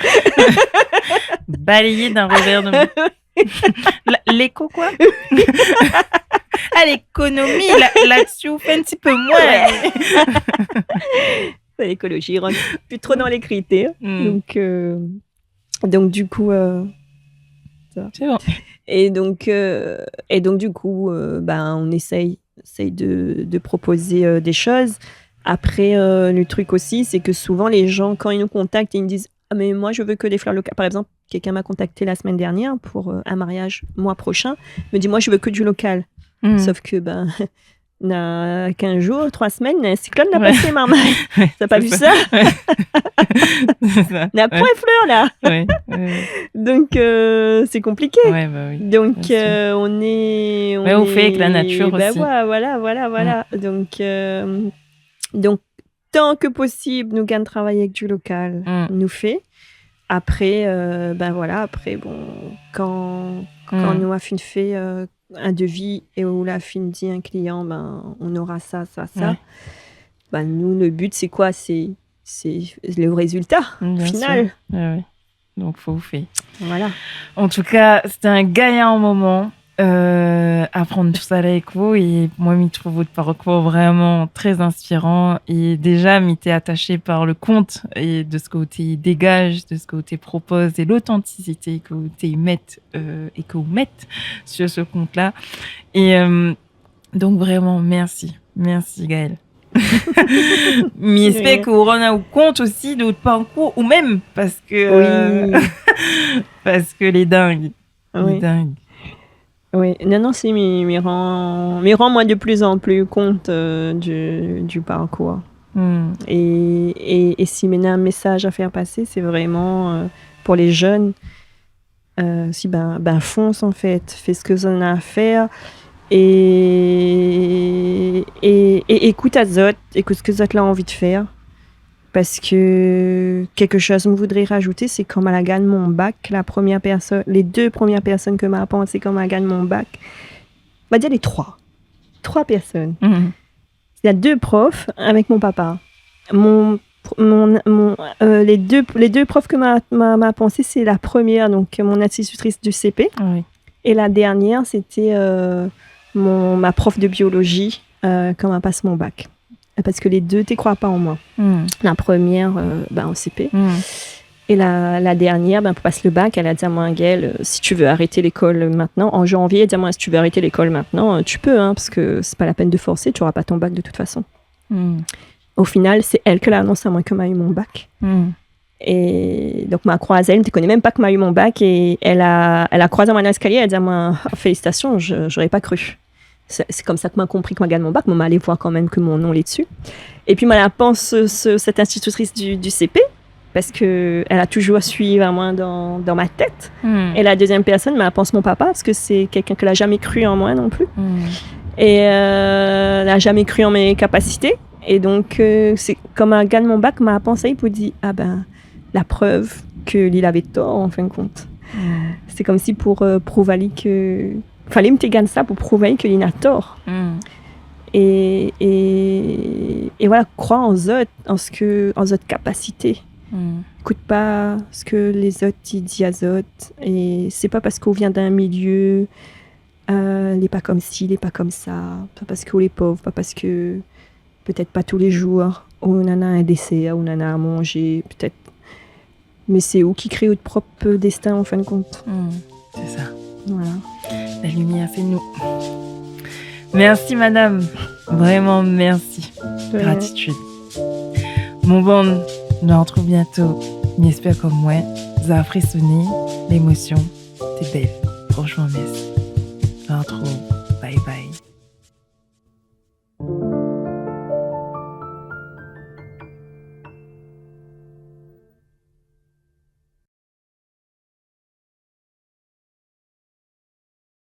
Balayé d'un revers de main. La, l'éco, quoi ? Ah, l'économie, la, là-dessus, on fait un petit peu moins. Ouais. L'écologie rentre plus trop dans les critères. Hmm. Donc, euh, donc, du coup, euh, ça. C'est bon. Et donc, euh, et donc, du coup, euh, ben, on essaye, essaye de, de proposer, euh, des choses. Après, euh, le truc aussi, c'est que souvent, les gens, quand ils nous contactent, ils nous disent, « Ah, mais moi, je veux que des fleurs locales. » Par exemple, quelqu'un m'a contacté la semaine dernière pour, euh, un mariage mois prochain. Il me dit, « Moi, je veux que du local. » Hmm. Sauf que, ben, na quinze jours, trois semaines, na in siklone la pasé, marmay. Ouais. Ouais, c'est ça. T'as pas vu ça ? Ouais. C'est ça. Na point fleur, là. Ouais, ouais, ouais. Donc, euh, c'est compliqué. Ouais, bah oui, bien sûr. Donc, euh, on est, on est, bah, on fait avec la nature aussi. Ouais, voilà, voilà, voilà. Donc, euh, donc, tan ke posib, nou gingn travay avèk du local, hmm, nou fé. Apré, euh, ben voilà, apré, bon, kan, kan, hmm, nou la fine fé, euh, un devis é ou la fine di in klian, ben, on aura ça, ça, ça. Ouais. Ben, nou, le but, c'est quoi ? C'est, c'est le résultat final. Bien sûr. Ouais, ouais. Donk, fo ou fé. Voilà. An tou ka, sété in gayar moman, euh, aprann tout sa la avèk ou. É moin, mi trouv out parkour vréman trè inspiran. É déza, mi té ataché par le kont é de sak ou té dégaz, de sak ou té propoz é lotantisité ke ou té mèt, euh, é ke ou mèt sur se kont-la. É, euh, Donk, vréman, mèrsi. Mèrsi, Gaëlle. Mi éspèr ke ou rann aou kont osi de out parkour, ou mèm, parske, euh, parske lé ding. Oui. Lé ding. Oui. Non, non, si, mi, mi rann, mi rann amoin de plus en plus compte, euh, du, du parcours. Hmm. Et, et, et si mi néna in mésaz a fé pasé, sé vréman, euh, pou lé jenn, euh, si, ben, ben, fonce, an fèt. Fé sak zot néna a fèr é, é, é ékout azot, ékout sak zot la anvi fé. Parske kékshoz mi voudré rajouté, sé kan ma la gingn mon bak, la promièr pèrsone, lé dé promièr pèrsone ke ma la pansé kan ma la gingn mon bak, on va dire lé troi. Troi pèrsone. Mhm. Néna dé prof avèk mon papa. Mon, mon, mon, euh, lé dé, lé dé prof ke ma, ma, ma pansé, sé la promièr, donk, mon institutrice du C P. Ah oui. É la dernièr, sété, euh, mon, ma prof de biologie, euh, kan ma la pas mon bak. Parske lé dé té kroi pa an moin. Hmm. La promièr, euh, ben, o C P. Hmm. É la, la dernièr, ben, pou pas le bak, èl la di amoin, « Gaëlle, euh, si tu veux arrêter l'école maintenant, en janvier, èl la di amoin, si tu veux arrêter l'école maintenant, euh, tu peux, hein, parce que c'est pas la peine de forcer, tu auras pas ton bac de toute façon. » Hmm. Au final, sé èl ke la anons amoin ke ma u mon bak. Hmm. É donk, ma la kroiz aèl, mi té koné mèm pa ke ma u mon bak, é èl la, èl la kroiz amoin dan léskalié, èl la di amoin, « Oh, félicitations, je, j'aurais pas cru. » Sé, sé konmsa ke ma la konpri ke ma la gingn mon bak, mé ma la alé voir kan mèm ke mon non lé dsi. Épi ma la pans, euh, se, sèt institutrice du, du C P, parske èl la toujour suiv amoin dan, dan mon tèt. Hmm. É la dézièm pèrsone, ma la pans mon papa, parske sé kèlkin ke la zamé kru an moin non pli. Hmm. É, euh, la zamé kru an mé kapasité. É donk, euh, sé, kan ma la gingn mon bak, ma la pans ali pou di, « Ah ben, la prèv ke li lavé tor, an fin de kont. » Hmm. Sé konmsi pou, euh, prouv ali ke, falé mi té gingn sa pou prouv ali ke li na tor. Hmm. É, é, é voilà, kroir an zot, an sak, an zot kapasité. Hmm. Ékout pa sak lézot i di azot. É sé pa parske ou vien d'in milié Euh, lé pa konmsi, lé pa konmsa. Pa parske ou lé pov, pa parske pétèt pa tou lé zour ou nana in désèr, ou nana a manzé, pétèt. Mé sé ou ki kré out prop déstin, an fin de kont. Hmm, sé sa. Voilà. La limièr, sé nou. Mèrsi, madam. Vréman, mèrsi. De rien. Gratitid. Mon bann, nou artrouv bientô. Mi èspèr konm moin zot la frèsoné, lémosion, té bèl. Franshman, mèrsi. Nou artrouv. Bye bye.